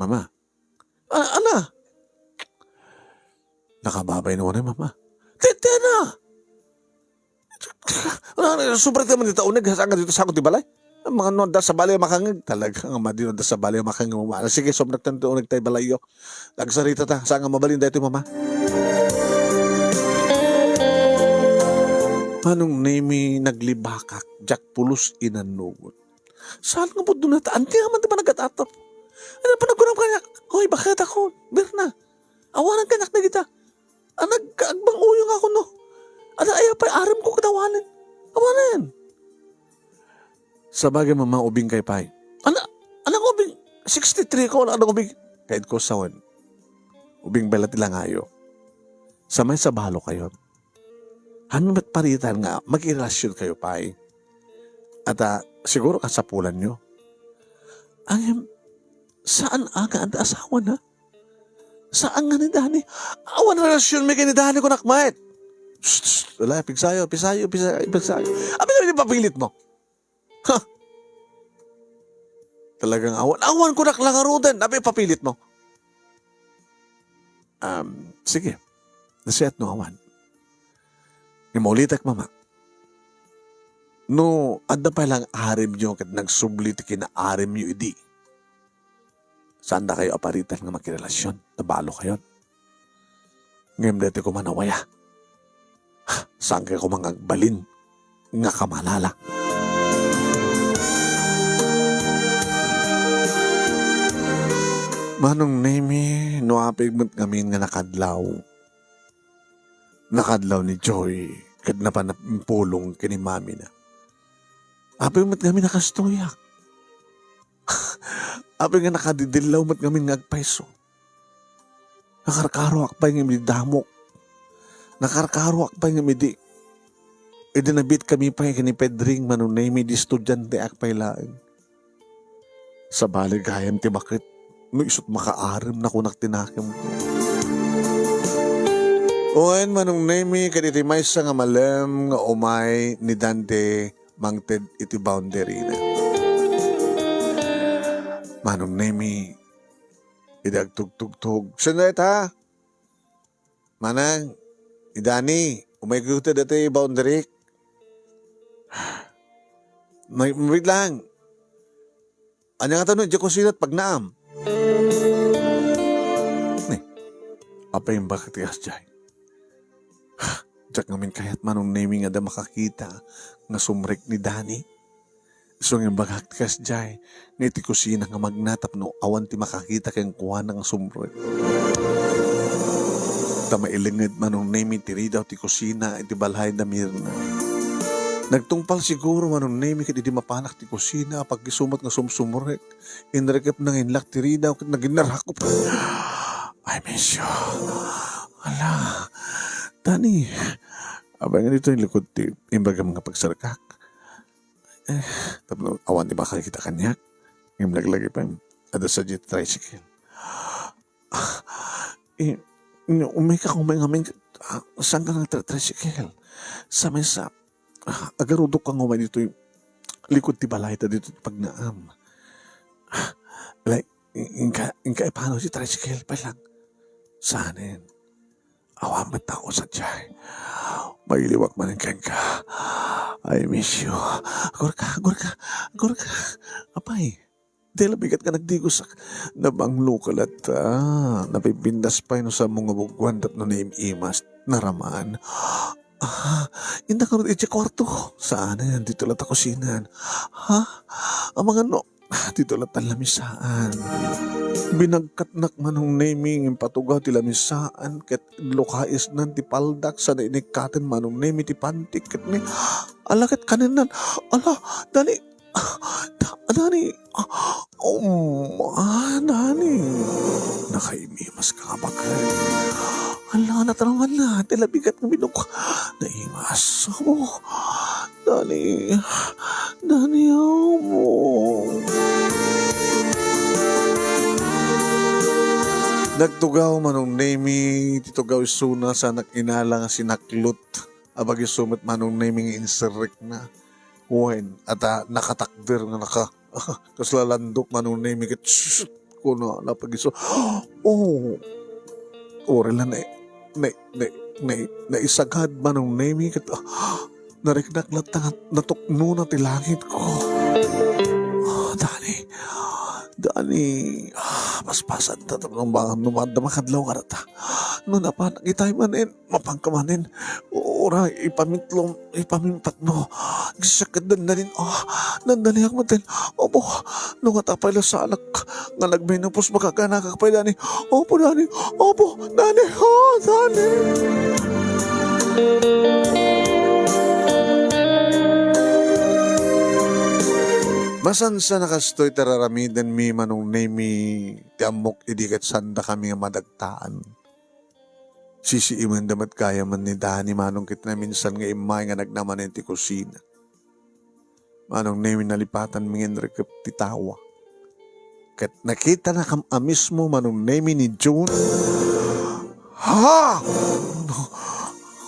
Mama. A-, ana? Nakababay na wala, Mama. Tete na! Ano, ano, sobra naman dito, uneg, saan ka dito, saan ko di balay? Mano adda sabali a makangngeg. Talaga nga madi no adda sabali a makangngeg, mama. Sige, sumrektan ti uneg tay balayyo. Agsaritata, saan nga mabalin daytoy, mama? Manong Nemi, naglibakak, diak pulos inannugot. Saan nga pudno nata? Anti man ti panagtatap. Ano pa nagkunam kaniak? Hoy, bakit ako? Berna. Awanan kaniak dagita. Anag-, agbang-uyo nga ako, no? Ada aya pay arem ko ket awanen. Awanen. Sabagay, mama, ubing kay pay. Ana, anang ubing? Sixty-three ko, anang ubing? Kaid ko sawen. Ubing bala ti langayo. Sa may sabalo kayon. Amin met paritan nga makirelasion kayo pay. At, ah, siguro kasapulan nyo. Ngem, saan a nga adda asawa na? Saan nga ni Dani? Awan relasion mi ken ni Dani, kunak met. Shh, shh, wala, pigsayo, pigsayo, pigsayo, pigsayo. Abi, abi, papilit mo. Ha? Talagang awan. Awan, kunak lang aruden. Abi, papilit mo. Um, sige. Nasiat no awan. Ngem ulitek, mama. No, adda pay lang aremyo ket nagsubli ti kinaarimyo idi. Saandakayo a paritan nga makirelasion. Nabalo kayon. Ngem daytoy koma a waya. Saan kayo koma nga agbalin nga kamalala? Manong Nemi, no apay met ngamin nga nakadlaw. Nakadlaw ni Joy, ket napan impulong ken ni mamina. Apay met ngamin nakastoyak. Apay nga nakadidillaw met ngamin nga agpayso. Nakarkaroak pay ngem idi damok. Nakarkaroak pay ngem idi, idi nabiit kami pay ken ni Pedring, Manong Nemi, idi estudianteak pay laeng. Sabali gayam ti baket, no isut' makaarem na kunak ti nakemko. Wen, Manong Nemi, ket iti maysa nga malem nga umay ni Dante mangted iti boundary na. Manong Nemi, idi agtugtugtog, "Sino dayta?" "Manang, ni Dani, umaykayo iti daytoy boundary." "May, wait lang. Ania ngata no idiay kusina ti pagnaam?" Ni, apay imbag ti kasdiay? Diak ngamin kayat, Manong Nemi, nga adda makakita nga sumrek ni Dani. Isu nga imbagak ti kasdiay, nga iti kusina nga magna tapno awan ti makakita kenkuana nga sumrek. Ta mailinged, Manong Nemi, ti ridaw ti kusina iti balay da Mirna. Nagtungpal siguro, Manong Nemi, ket idi mapanak ti kusina, apag-isu met nga sumsumrek. Inrekep na nga inlak ti ridaw ket naginnarakop. "I miss you." "Ala, Dani, apay nga ditoy likod ti imbagam nga pagserkak?" Eh, tapno awan ti makakita kaniak. Ngem laglagipen, adda sadiay ti tricycle. "Ah, eh, no, umayka, umay ngamin, ah, saan ka nagtra-tricycle?" "Sa maysa, ah, agarudok ka nga umay ditoy likod ti balay ta ditoy ti pagnaam." "Ah, like, in-, inka, inka ipano ti tricycle pay lang?" "Saanen?" "Awan met tao sadiay. Mailiwak manen kenka. I miss you." "Agurka, agurka, agurka." "Apay, dayta la bigat nga nagdigosak." "Nabanglo ka latta. Napipintas pay no saanmo nga buggoan tapno naim-imas. Naraman." "Ah, innak ngarud idiay kuarto." "Saanen, ditoy latta kusinan." "Ha? Amangan no, ditoy latta lamisaan." Binagkatnak, Manong Nemi, nga impatugaw ti lamisaan ket lukaisnan ti paldak sa nainikkaten, Manong Nemi, ti pantik ket ni, ala ket kanennan. "Ala, Dani, Da-, Dani, um, ah, Dani." Nakaim-imas ka nga baket. "Ala, nataraman na, ti labigat nga binuk-, naimas. Amo, Dani, Dani, amo." Nagtugaw, Manong Nemi, ti tugaw isuna, sanak inala nga sinaklot. Apag-isu met, Manong Nemi, nga inserrekna. Wen, adda nakatakder nga naka-, kasla landok, Manong Nemi, ket, "Shh!" kuna, apag-isu. Oh! Uray la na-, na-, na-, na-, naisagad, Manong Nemi, ket, ah, nariknak latta nga natuknona ti langitko. Dani, ah, paspasan ta tapno ba, no adda makadlaw nga rata. No napanak itay manen, mapanka manen. Uray, ipamitlom, ipamimpatmo. Siak ket dandanin, ah, dandaniak manen. Opo, no nga tapay la saanak nga nagmenopause, makaganakak pay, Dani. Opo, Dani. Opo, Dani. Oh, Dani. Masansan a kastoy ti raramidenmi, Manong Nemi, ti ammok idi ket saandakami nga madagtaan. Sisiimenda met gayamen ni Dani, Manong, ket naminsan nga immay nga nagnamanen ti kusina. Manong Nemi, nalipatanmi nga inrikep ti tawa. Ket nakitanakam a mismo, Manong Nemi, ni June. Ha?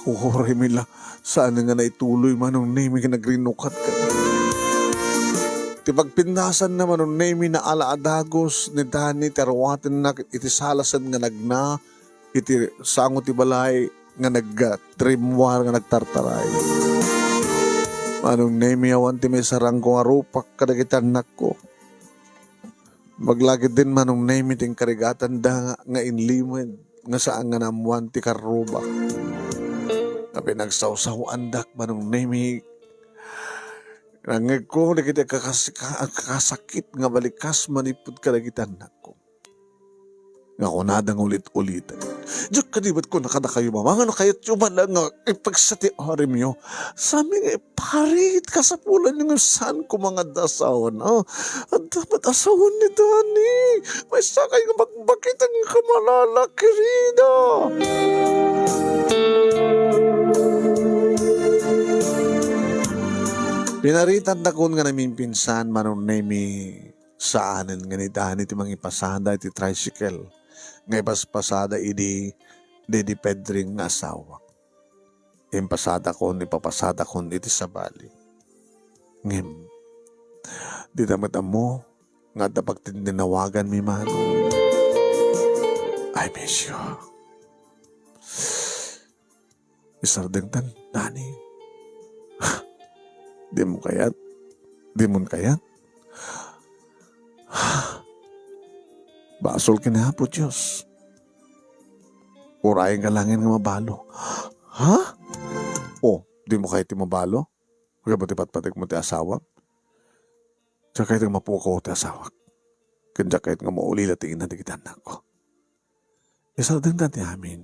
Uray mi la, saan nga naituloy, Manong Nemi, nga nagrinukat ka. Ti pagpindasanna, Manong Nemi, naala a dagus ni Dani ti aruatenna iti salasen nga nagna iti sango ti balay nga nag-, ah, trimwar nga nagtartaray. Manong Nemi, awan ti maisarangko nga rupak kadagiti annakko. Maglagidden, Manong Nemi, ti inkarigatanda nga, nga inlimed nga saan nga naammoan ti karruba. Nga pinagsawsawaandak, Manong Nemi, nangngegko dagiti agkakasika-, agkakasakit nga balikas manipud kadagiti annakko. Nga kunada nga ulit-uliten, "Diak kadi met kuna kadakayo, Mama, nga no kayatyo man la nga ipigsa ti arimyo, saan mi nga iparit, kasapulanyo nga saan koma nga adda asawana. Adda met asawan ni Dani. Maysa kay nga bakbakit nga kamalala, kerida." Pinaritantakon nga namimpinsan, Manong Nemi, saanen nga ni Dani ti mangipasada iti tricycle nga ipaspasada idi, idi Pedring nga asawak. Impasadakon, ipapasadakon iti sabali. Ngem, dita met ammo nga adda pagtindinawaganmi, Manong. I miss you. Isardengtan, Dani. Dimo kayat? Dimon kayat? Basol ken ni Apo Dios. Urayen ka laengen nga mabalo. Ha? O, dimo kayat ti mabalo? Agay ba ti patpategmo ti asawak? Diak kayat nga mapukaw ti asawak. Ken diak kayat nga maulila ti ina dagiti annakko. Isardengtan ti amin.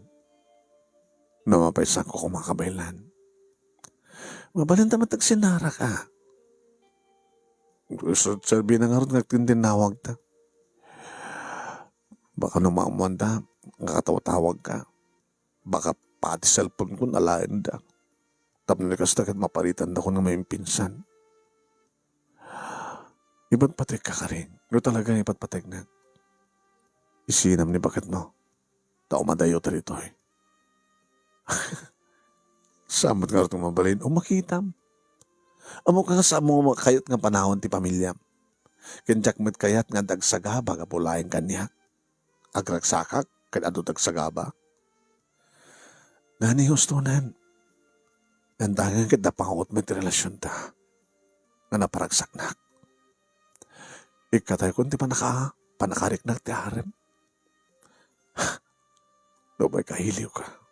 No mapaysanko koma, kabaelan, mabalin ta met agsinnarak a. Isu, serbina ngarud nga agtindinawagta. Baka no maammoanda nga katawtawagka, baka pati cellphone-ko alaenda. Tapno di kasta ket maparitandakon nga maimpinsan. Ipatpategka, karing. No talaga nga ipatpategnak, isinam ni baketmo ta umadayo ta ditoy. Saan met ngarud nga mabalin o makitam? Ammok nga saanmo nga kayat nga panawen ti pamiliam. Ken diak met kayat nga adda agsagaba gapu laeng kaniak. Agragsakak ket adu ti agsagaba. Dani, hustonen. Ngem dangan ket napangaw met ti relasionta nga naparagsaknak. Ikkatayon ti panaka-, panakariknak ti arim. Nupay kailiwka.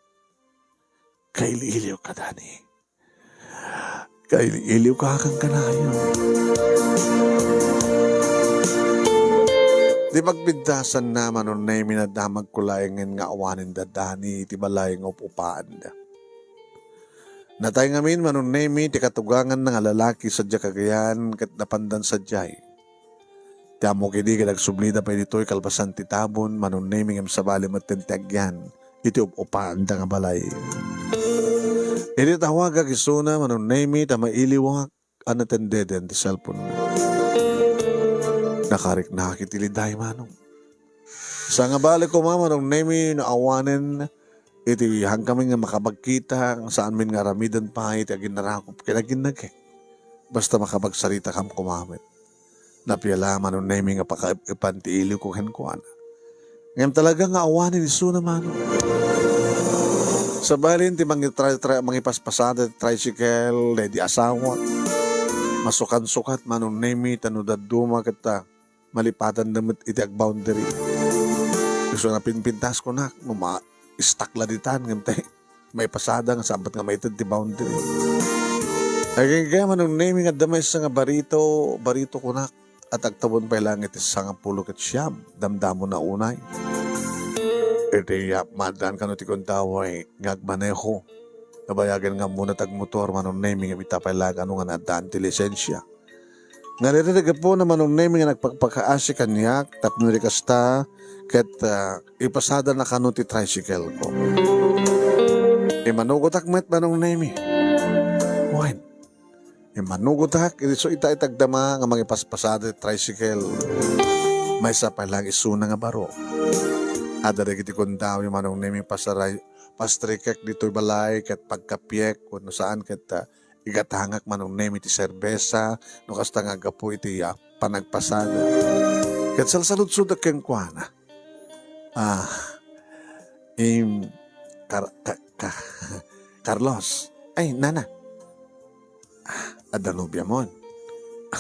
Kailiiliwka, Dani. Kailiiliwka ken kanayon. Ti pagpintasanna, Manong Nemi, nadamagko laengen nga awanen da Dani iti balay nga up-upaanda. Natay ngamin, Manong Nemi, ti katuganganna nga lalaki sadiay Cagayan ket napandan sadiay. Ti ammok idi ket agsublida pay ditoy kalpasan ti tabon, Manong Nemi, ngem sabali metten ti agyan iti up-upaanda nga balay. Idi tawagak isuna, Manong Nemi, ta mailiwak, a natendeden ti cellphone-na. Nakariknak iti liday, Manong. Sangabali koma, Manong Nemi, no awanen iti hankami nga makapagkita, saanmin nga aramiden pay iti aginnarakop ken aginnagek. Basta makapagsaritakam koma met. Napiala, Manong Nemi, nga pakaep-epan ti iliwko kenkuana. Ngem talaga nga awanen isuna, Manong. Sabali ti mangitra-, tra-, mangipaspasada ti tricycle daydi asawa. Masukansukat, Manong Nemi, ta no dadduma ket ta malipatan da met iti ag-boundary. Isu nga pinpintas kunak, no ma-, stuck la ditan, ngem tay maipasada nga saan met nga maited ti boundary. Agingga, Manong Nemi, nga adda maysa nga barito, barito kunak, at agtabon pay lang iti sangapulo ket siam, damdamon a unay. Iti, ah, maaddaan kano ti kundaway nga agmaneho. Nabayagen nga ammona ti agmotor, Manong Nemi, nga ita pay lang kano nga naaddaan ti lisensia. Ngarud, gapu na, Manong Nemi, nga nagpakpakaasi kaniak tapno di kasta ket, ah, ipasada na kano ti tricycle ko. Immanugotak met, Manong Nemi. Wen, immanugotak, isu ita ti agdama nga mangipaspasada ti tricycle. Maysa pay lang isuna nga baro. Adda dagiti kundaway, Manong Nemi, pasaray-, pastrikek ditoy balay ket pagkapiek wenno saan ket, ah, igatangak, Manong Nemi, ti serbesa no kasta nga aggapu iti, ah, panagpasada. Ket salsaludsodek kenkuana. Ah, im, Kar-, Ka-, Ka-, Carlos. Ay, nana. Ah, adda nobiamon?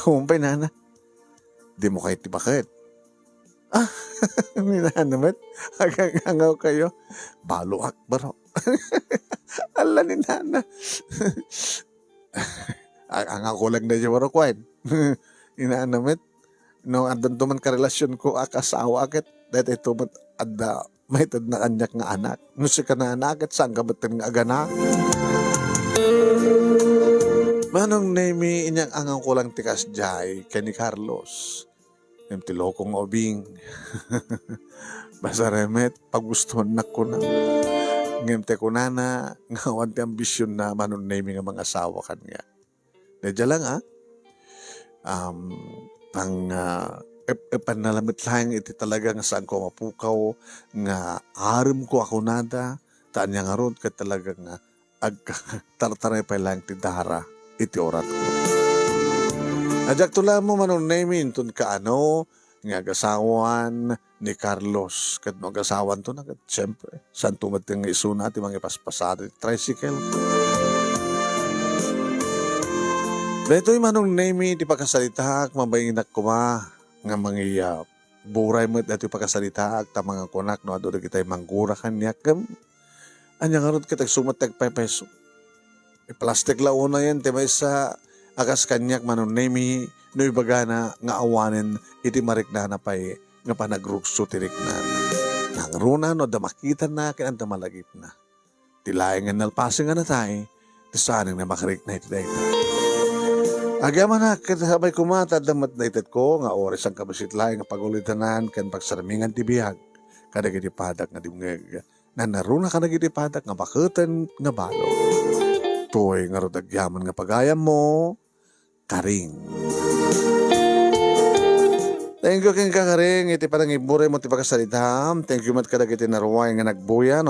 Umpay, nana. Dimo kay ti baket? Ah, ni nana met. Agang-angaw kayo. Baloak, baro. Ala ni nana. Ang-, angawko lang na siya, baro, kwan. Ni nana met. No, addanto man karelasyon ko, a, kasawa ket, daytoy met adda maitedna kaniak nga anak. No sika nana ket, saan ka met nga aganak? Manong Nemi, inyang angawko lang ti kasdiay ken ni Carlos. Ngem ti loko nga ubing. Basta remet, pagustuhannak kuna. Ngem ti kunana, nga awan ti ambisionna, Manong Nemi, nga mangasawa kaniak. Daydiay lang, ah. Um, ang, ah, ep-, epanna lamet laeng iti talaga nga saanko a mapukaw nga aremko a kunada, ta ania ngarud ket talaga nga agtartaray pay laeng ti dara iti oratko. Diakto la ammo, Manong Nemi, inton kaano nga agasawan ni Carlos. Ket no agasawanto na, ket siyempre, saanto met nga isuna ti mangipaspasada ti tricycle. Daytoy, Manong Nemi, ti pakasalitaak, mabainnak koma nga mangiya-, buray met daytoy pakasalitaak, ta mangakunak no adu dagitay manggura kaniak, ngem ania ngarud ket agsumat ti agpaypayso. Iplastik la unayen ti maysa a kas kaniak, Manong Nemi, no ibagana nga awanen iti mariknana pay nga panagrugso ti riknana. Nangruna no adda makitana ken adda malagipna. Ti laeng nga nalpasen nga natay, ti saanen nga makarikna iti dayta. Agyamanak, ket sabay koma ta adda met daytedko nga oras agkabsit laeng nga pagulitanan ken pagsarmingan ti biag kadagiti padak nga dimngeg. Nanaruna kadagiti padak nga baketen nga balo. Toy ngarud agyaman nga pagayammo, Karing. Thank you kenka, Karing, iti panangiburaymo ti pakasalita. Thank you met kadagiti naruay nga nagbuya, no?